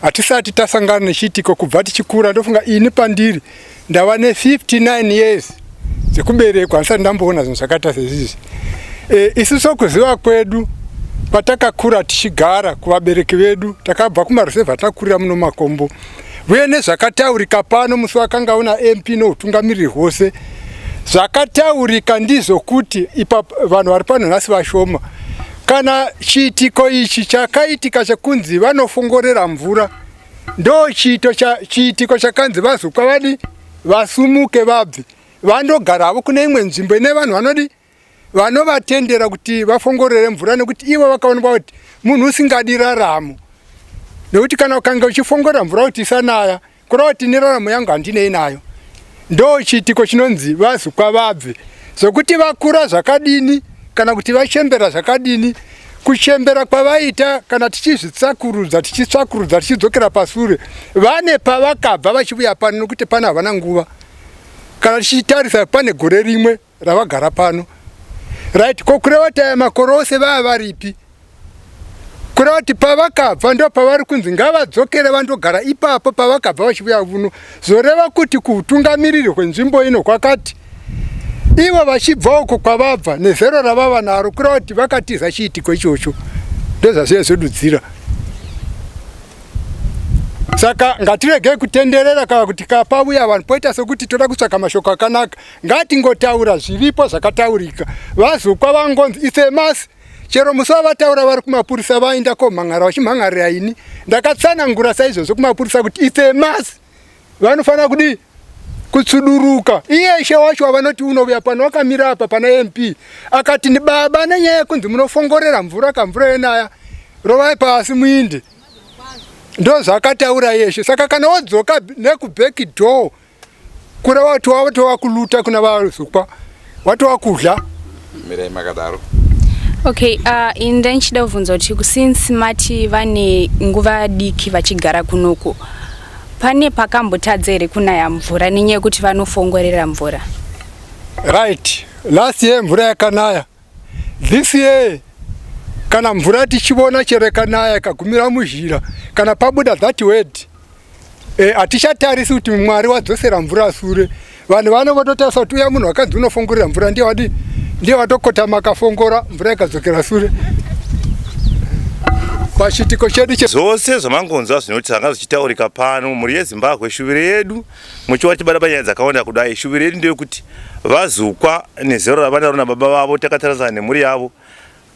hatisati tasangana nechiitiko kubva tichikura ndofunga ini pandiri ndava ne59 years dzekuberekwa handisati ndamboona zvinhu zvakaita sezvizvi e, isu sokuziva kwedu patakakura tichigara kuvabereki vedu takabva kumarusevha takurira muno makombo uye nezvakataurika pano musi wakanga una mp noutungamiriri hwose zvakataurika ndizvokuti ipa vanhu vari pano nhasi vashoma kana chiitiko ichi chakaitika chekunzi vanofongorera mvura ndo chiito chiitiko chakanzi vazukwa vadi vasumuke vabve vandogaravo kune imwe nzvimbo ine vanhu vanodi vanovatendera kuti vafongorere mvura nekuti ivo vakaonekwa kuti munhu usingadi raramo nekuti kana ukange uchifongorera mvura kuti isanaya kureva kuti neraramo yangu handinei nayo ndo chiitiko chinonzi vazukwa vabve zvokuti vakura zvakadini kana kuti vachembera zvakadini kuchembera kwavaita kana tichizvitsakurudza tichitsvakurudza tichidzokera pasure vane pavakabva vachivuya pano nokuti pano havana nguva kana tichitarisa pane gore rimwe ravagara pano right ko kureva kuti aya makore ose vaya varipi kureva kuti pavakabva ndo pavari kunzi ngavadzokere vandogara ipapo pavakabva vachivuya vuno zvoreva kuti kuutungamiriri hwenzvimbo ino kwakati ivo vachibva uko kwavabva nezero ravava naro kureva kuti vakatiza chiitiko ichocho ndozvazviye zvodudzira saka ngatiregei kutenderera kana kuti kapavuya vanhu poita sekuti toda kutsvaka mashoko akanaka ngatingotaura zviripo zvakataurika vazukwa vangonzi it's a must chero musi wavataura vari kumapurisa vainda komhan'ara vachimhan'arira ini ndakatsanangura saizvozvo kumapurisa kuti it's a must vanofanira kudii Kutsuduruka iye ishe wacho wavanoti unovuya pano wakamira apa pana MP akati ni baba nenyaya yekunzi munofongorera mvura kamvura yenaya rovai pasi muinde ndozvaakataura yeshe saka kana wodzoka nekuback door kureva kuti watova kuluta kuna vazukwa watova kudla mirai makadaro. Okay, ini ndichida kubvunza kuti since mati vane nguva diki vachigara kunoku, pane pakambotadza here kunaya mvura nenyaya yekuti vanofongorera mvura? Right, last year mvura yakanaya. This year kana mvura tichivona chero ikanaya ikagumira muzhira, kana pabuda that word, hatichatarisi kuti Mwari wadzosera mvura sure. Vanhu vanovototarisa kuti uya munhu wakanzi unofongorera mvura ndiye wadi, ndiye watokotama akafongora mvura ikadzokera sure pachitiko chedu. Zvose zvamangonzwa zvinoti zvanga zvichitaurika pano, mhuri yeZimbabwe, shuviro yedu muchiwa tibata panyaya dzakawanda kudai, shuviro yedu ndeyekuti vazukwa nezero ravanaro nababa vavo takatarisana nemhuri yavo,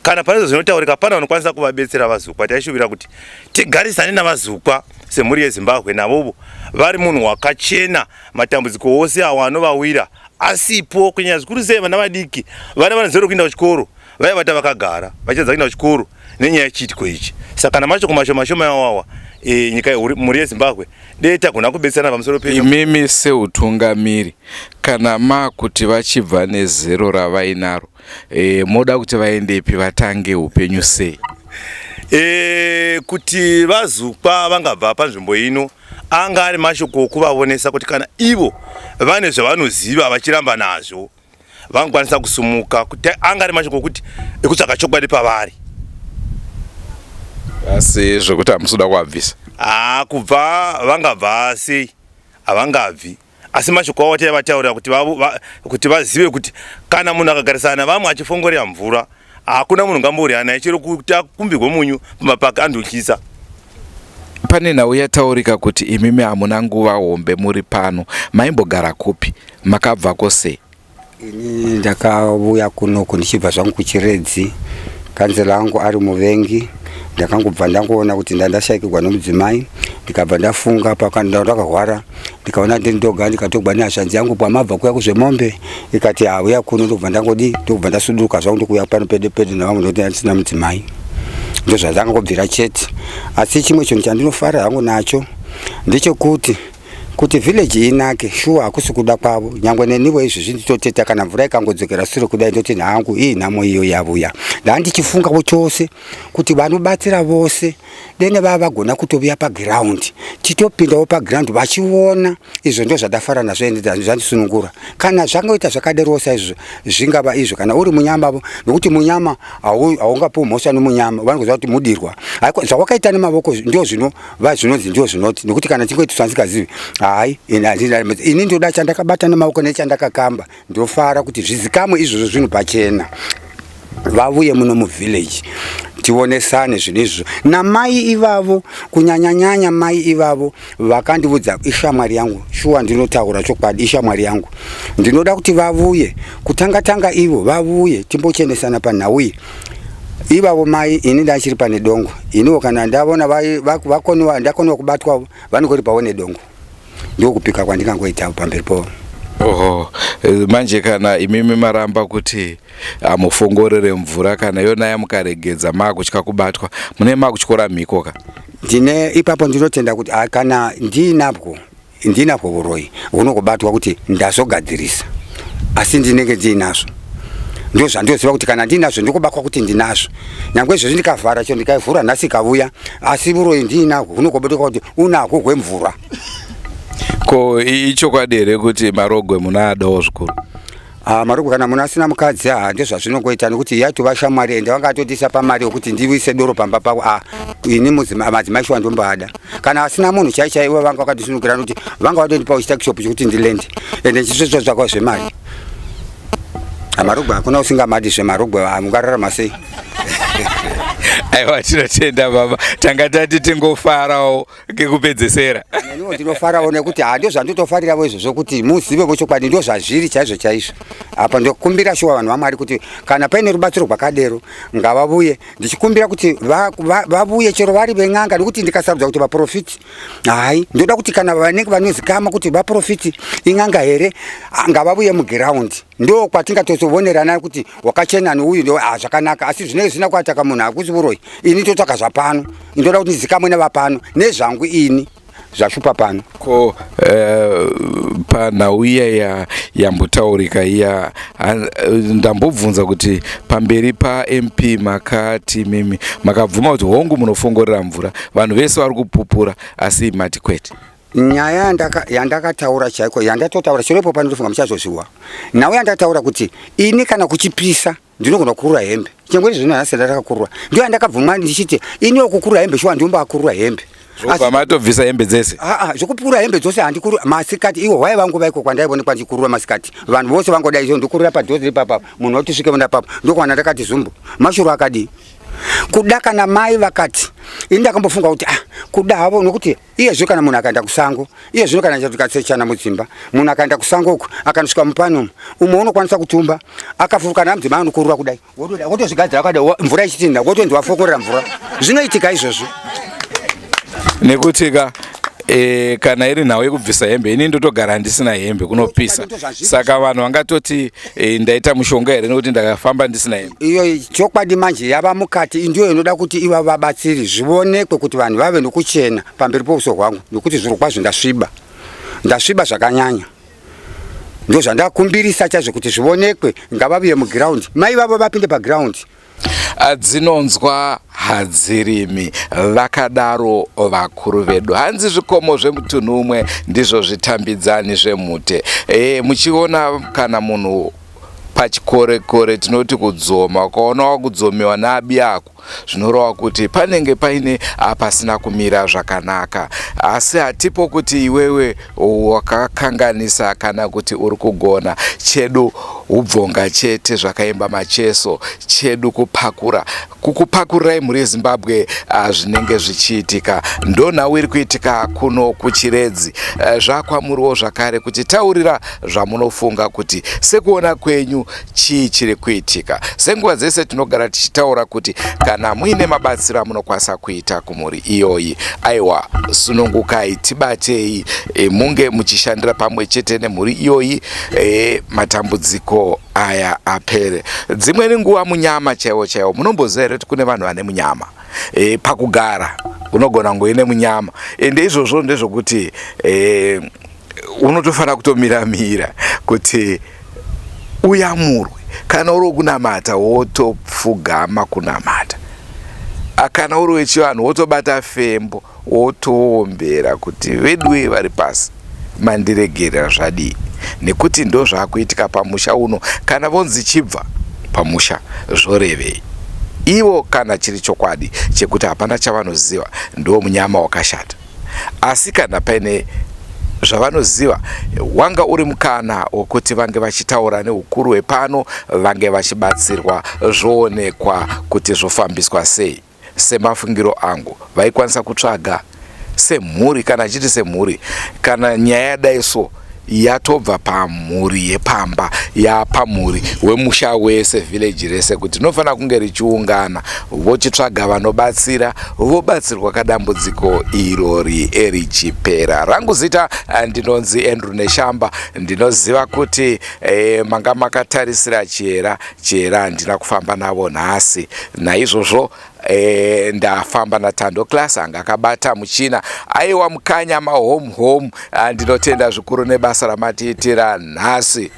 kana pane zvinotaurika pana vanokwanisa kuvabetsera vazukwa. Taishuvira kuti tigarisane navazukwa semhuri yeZimbabwe, navovo vari munhu wakachena, matambudziko ose awo anovawira asipo, kunyanya zvikuru sei vana vadiki vana vane zero kuenda kuchikoro, vaivata vakagara vachitadza kuenda kuchikoro nenyaya yechiitiko ichi. Saka namashoko mashoma shoma awawa, nyika mhuri yeZimbabwe dei tagona kubetserana pamusoro pe Imimi seutungamiri, kana makuti vachibva nezero ravainaro, moda kuti vaendepi, vatange upenyu sei? Kuti vazukwa vangabva panzvimbo ino, anga ari mashoko okuvavonesa kuti kana ivo vane zvavanoziva vachiramba nazvo, vangakwanisa kusumuka, kuti anga ari mashoko okuti ekutsvaga chokwadi pavari. Asi zvekuti hamusi kuda kuvabvisa? Haa, kubva vangabva sei, havangabvi, asi mashoko avo taivataurira kuti kuti vazive kuti kana munhu akagarisana navamwe achifongorera mvura, hakuna munhu ngambouraya naye, chero kuti akumbirwe munyu pamapaka andotyisa. Pane nhau yataurika kuti imimi hamuna nguva hombe muri pano. Maimbogara kupi? Makabvako sei? Ini ndakauya kunoku ndichibva zvangu kuChiredzi. Kanzela angu ari muvengi. Ndakangobva ndangoona kuti ndandashayikirwa nomudzimai, ndikabva ndafunga ndakahwara, ndikaona ndiri ndoga, ndikatogwa nehashanzi yangu pamabva kuya kuzvemombe, ikati hauya kuno. Ndobva ndangodi, ndobva ndasuduruka zvangu, ndokuuya pano pedo pedo navamwe, ndokuti ndisina mudzimai. Ndozvandangobvira chete. Asi chimwe chinhu chandinofara hangu nacho ndechekuti kuti village inake shuwa hakusi kuda kwavo. Nyangwe neniwo izvezvi nditoteta, kana mvura ikangodzokera sure kudai, ndoti hangu ii nhamo iyo yavuya. Ndandichifungawo chose kuti vanobatsira vose dene vava vagona kutovuya paground, titopindawo paground vachiona izvo. Ndo zvadafara nazvo, ende zvandisunungura. Kana zvangoita zvakaderowo saizvozvo, zvingava izvo kana uri munyamavo, nokuti munyama haungapiwi mhosva nomunyama, vanokuziva kuti mudirwa. Zvawakaita nemavoko ndo zvinova zvinonzi ndio zvinoti, nokuti kana chingoitiswa ndisikazivi, hai, ini ndoda chandakabata nemaoko nechandakakamba. Ndofara kuti zvizikamwe izvozvo zvinhu pachena, vavuye muno muvillage tionesane zvinhu izvozvo namai ivavo, kunyanyanyanya mai ivavo vakandiudza. Ishamwari yangu shuwa, ndinotaura chokwadi, ishamwari yangu. Ndinoda kuti vavuye kutanga tanga, ivo vavuye timbochenesana panhau iyi. Ivavo mai, ini ndachiri pane dongo, iniwo kana ndavona vakoniwa, ndakoniwa kubatwa, vanongoripawo nedongo. Ndokupika kwandingangoita pamberi povo. Oho, manje kana imimi maramba kuti amufongorere mvura, kana yonaya mukaregedza, maakutya kubatwa, mune makutyora mhiko ka? Ndine ipapo ndinotenda kuti kana ndinabwo uroyi hunokubatwa kuti ndazogadzirisa, asi ndinenge ndiinazvo. Ndo zvandoziva kuti kana ndinazvo ndikubatwa kuti ndinazvo. Nyangwe izvozvi ndikavhara cho, ndikaivhura nhasi ikavuya, asi uroyi ndiinahwo, hunokubutika kuti unahwo hwemvura. Ko ichokwadi here kuti marogwe munaadawo zvikuru? Ah, marogwe kana munhu asina mukadzi, ah, ndozvazvinongoita, nekuti yatova shamwari, ende vangatotisa pamari yokuti ndiwise doro pamba pavo. Ah, ini madzimai shuwa ndombaada kana asina munhu chai chai. Ivo vanga vakatisunukira nokuti vanga vatondipawo chituckshop chekuti ndilende, ende ndichisvetsvatsvakawo zvemari. Marogwe hakuna usingamadi zvemarogwe, mungararama sei? Aiwa, tinotenda baba, tanga tati tingofarawo kekupedzesera. Neniwo ndinofarawo nekuti ha ndozvandotofariravo izvozvo kuti muzive vochokwadi ndozvazviri chaizvo chaizvo. Apa ndokumbira shuwa vanhu vaMwari kuti kana paine rubatsiro rwakadero ngavavuye, ndichikumbira kuti vavuye va, va chero vari ven'anga, nekuti ndikasarudza kuti vaprofiti hai, ndoda kuti kana vanenge vanozikama kuti vaprofiti in'anga here, ngavavuye mugiraundi, ndo kwatingatozoonerana kuti wakachena neuyu ndo ah, zvakanaka. Asi zvinenge zvisina kuataka munhu hakusi uroyi. Ini totsvaka zvapano, ndoda kuti ndizikamwe nevapano nezvangu ini zvashupa pano. Ko panhau iya yambotaurika iya, ndambobvunza kuti pamberi paMP makati mimi makabvuma kuti hongu munofongorera mvura, vanhu vese vari kupupura, asi mati kwete. Nyaya yandakataura chaiko yandatotaura chero ipo pano, ndofunga muchazozviwa nhau yandataura kuti ini kana kuchipisa ndinogona kukurura hembe, chengwe zvino nhasi ndakakurura, ndiyo yandakabvuma ndichiti iniwo kukurura hembe shuwa ndiombakurura hembe. Zvobva matobvisa hembe dzese? Aa, zvokupura hembe dzose handikuru masikati. Iwo hwai vangu vaiko kwandaivoonekwa ndichikurura masikati, vanhu vose vangodai izvo ndikurura padhozi ripapa, munhu woti svike vona papo, ndokwana ndakati zumbu mashuro akadii kuda kana mai vakati ini ndakambofunga kuti ah, kuda havo nokuti iye zvino kana munhu akaenda kusango, iye zvino kana tikasechana mudzimba, munhu akaenda kusango uku akanosvika mupani umu, umwe unokwanisa kutumba akafuruka namudzimai anokurura kudai, wotozvigadzira kada mvura ichitinda, wotonzi wafokorera mvura. Zvinoitika izvozvo. Nekuti ka kana iri nhau yekubvisa hembe, ini ndotogara ndisina hembe, kunopisa, saka vanhu vangatoti ndaita mushonga here nekuti ndakafamba ndisina hembe? Iyo chokwadi manje yava mukati ndiyo inoda kuti iva vabatsiri zvionekwe kuti vanhu vave nokuchena pamberi pouso hwangu, nokuti zviro kwazvo ndasviba, ndasviba zvakanyanya. Ndo zvandakumbirisa chaizvo kuti zvionekwe, ngavavuye mugiraundi, mai vavo vapinde pagiraundi. Dzinonzwa hadzirimi, vakadaro vakuru vedu. Hanzi zvikomo zvemutunhu umwe ndizvo zvitambidzani zvemute. Muchiona kana munhu pachikorekore tinoti kudzoma, ukaona wakudzomiwa naabi ako zvinoreva kuti panenge paine pasina kumira zvakanaka. Asi hatipo kuti iwewe wakakanganisa kana kuti uri kugona, chedu ubvonga chete. Zvakaimba Macheso, chedu kupakura, kukupakurirai mhuri yeZimbabwe zvinenge zvichiitika. Ndonhau iri kuitika kuno kuChiredzi. Zvakwamuriwo zvakare kuti taurira zvamunofunga kuti sekuona kwenyu chii chiri kuitika. Senguva dzese tinogara tichitaura kuti kana muine mabatsiro amunokwanisa kuita kumhuri iyoyi, aiwa, sunungukai, tibatei, munge muchishandira pamwe chete nemhuri iyoyi, matambudziko aya apere. Dzimweni nguva munyama chaiwo chaiwo, munomboziva here kuti kune vanhu vane munyama pakugara? Unogona kunge uine munyama, ende izvozvo ndezvokuti unotofanira kutomiramira kuti uyamurwe. Kana uri wekunamata wotopfugama kunamata, kana uri wechivanhu wotobata fembo wotoombera kuti veduwe vari pasi mandiregerera, zvadii, nekuti ndo zvaakuitika pamusha uno. Kana vonzi chibva pamusha zvorevei ivo? Kana chiri chokwadi chekuti hapana chavanoziva, ndo munyama wakashata. Asi kana paine zvavanoziva, wanga uri mukana wekuti vange vachitaura neukuru hwepano, vange vachibatsirwa, zvoonekwa kuti zvofambiswa sei. Semafungiro angu, vaikwanisa kutsvaga semhuri, kana achiti semhuri, kana nyaya yadai so yatobva pamhuri yepamba, yapamhuri wemusha wese, village rese, kuti rinofanira kunge richiungana, vochitsvaga vanobatsira, vobatsirwa kadambudziko irori richipera. Rangu zita ndinonzi Andrew Neshamba. Ndinoziva kuti manga makatarisira Chihera. Chihera handina kufamba navo nhasi, naizvozvo ndafamba naTando Class, anga akabata muchina. Aiwa, mukanya mahome home, ndinotenda zvikuru nebasa ramatiitira nhasi.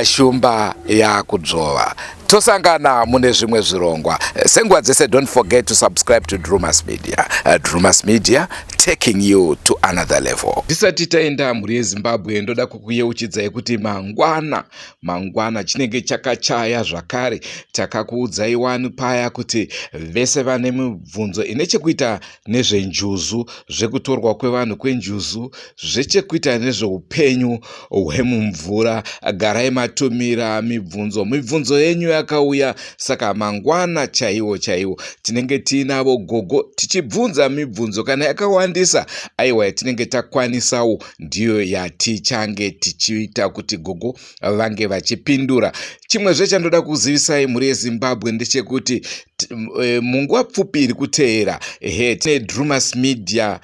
Shumba yakudzvova, tosangana mune zvimwe zvirongwa. Senguva dzese, don't forget to subscribe to Drumas Media. Drumas Media, taking you to another level. Tisati taenda, mhuri yeZimbabwe, ndoda kukuyeuchidzai kuti mangwana, mangwana chinenge chakachaya zvakare. Takakuudzai wani paya kuti vese vane mibvunzo ine chekuita nezvenjuzu, zvekutorwa kwevanhu kwenjuzu, zvechekuita nezveupenyu hwemumvura, garai matumira mibvunzo. Mibvunzo yenyu akauya. Saka mangwana chaiwo chaiwo tinenge tiinavo gogo tichibvunza mibvunzo kana yakawandisa, aiwa yatinenge takwanisawo ndiyo yatichange tichiita kuti gogo vange vachipindura. Chimwezve chandoda kuzivisai mhuri yeZimbabwe ndechekuti munguva pfupi iri kuteera, ehe, tine Drumas Media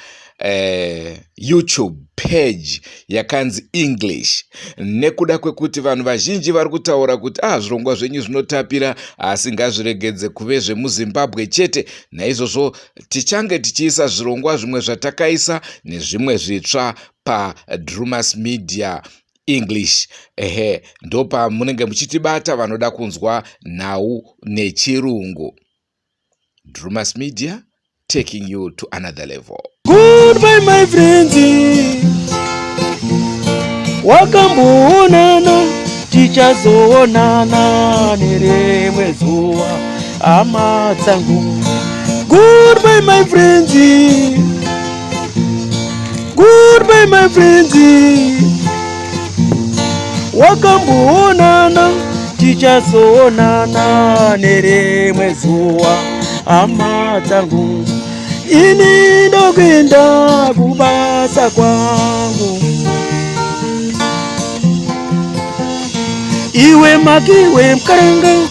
YouTube page yakanzi English, nekuda kwekuti vanhu vazhinji vari kutaura kuti zvirongwa zvenyu zvinotapira, asi ngazviregedze kuve zvemuZimbabwe chete. Naizvozvo tichange tichiisa zvirongwa zvimwe zvatakaisa nezvimwe zvitsva paDrumas Media English. Ehe, ndopamunenge muchitibata vanoda kunzwa nhau nechirungu. Drumas Media, taking you to another level. Goodbye my friends, wakamboonana, tichazoonana nerimwe zuva, hama dzangu. Goodbye my friends, goodbye my friends, wakamboonana, tichazoonana nerimwe zuva, hama dzangu. Ini ndokuenda kubasa kwangu, iwe makiwe mkaranga.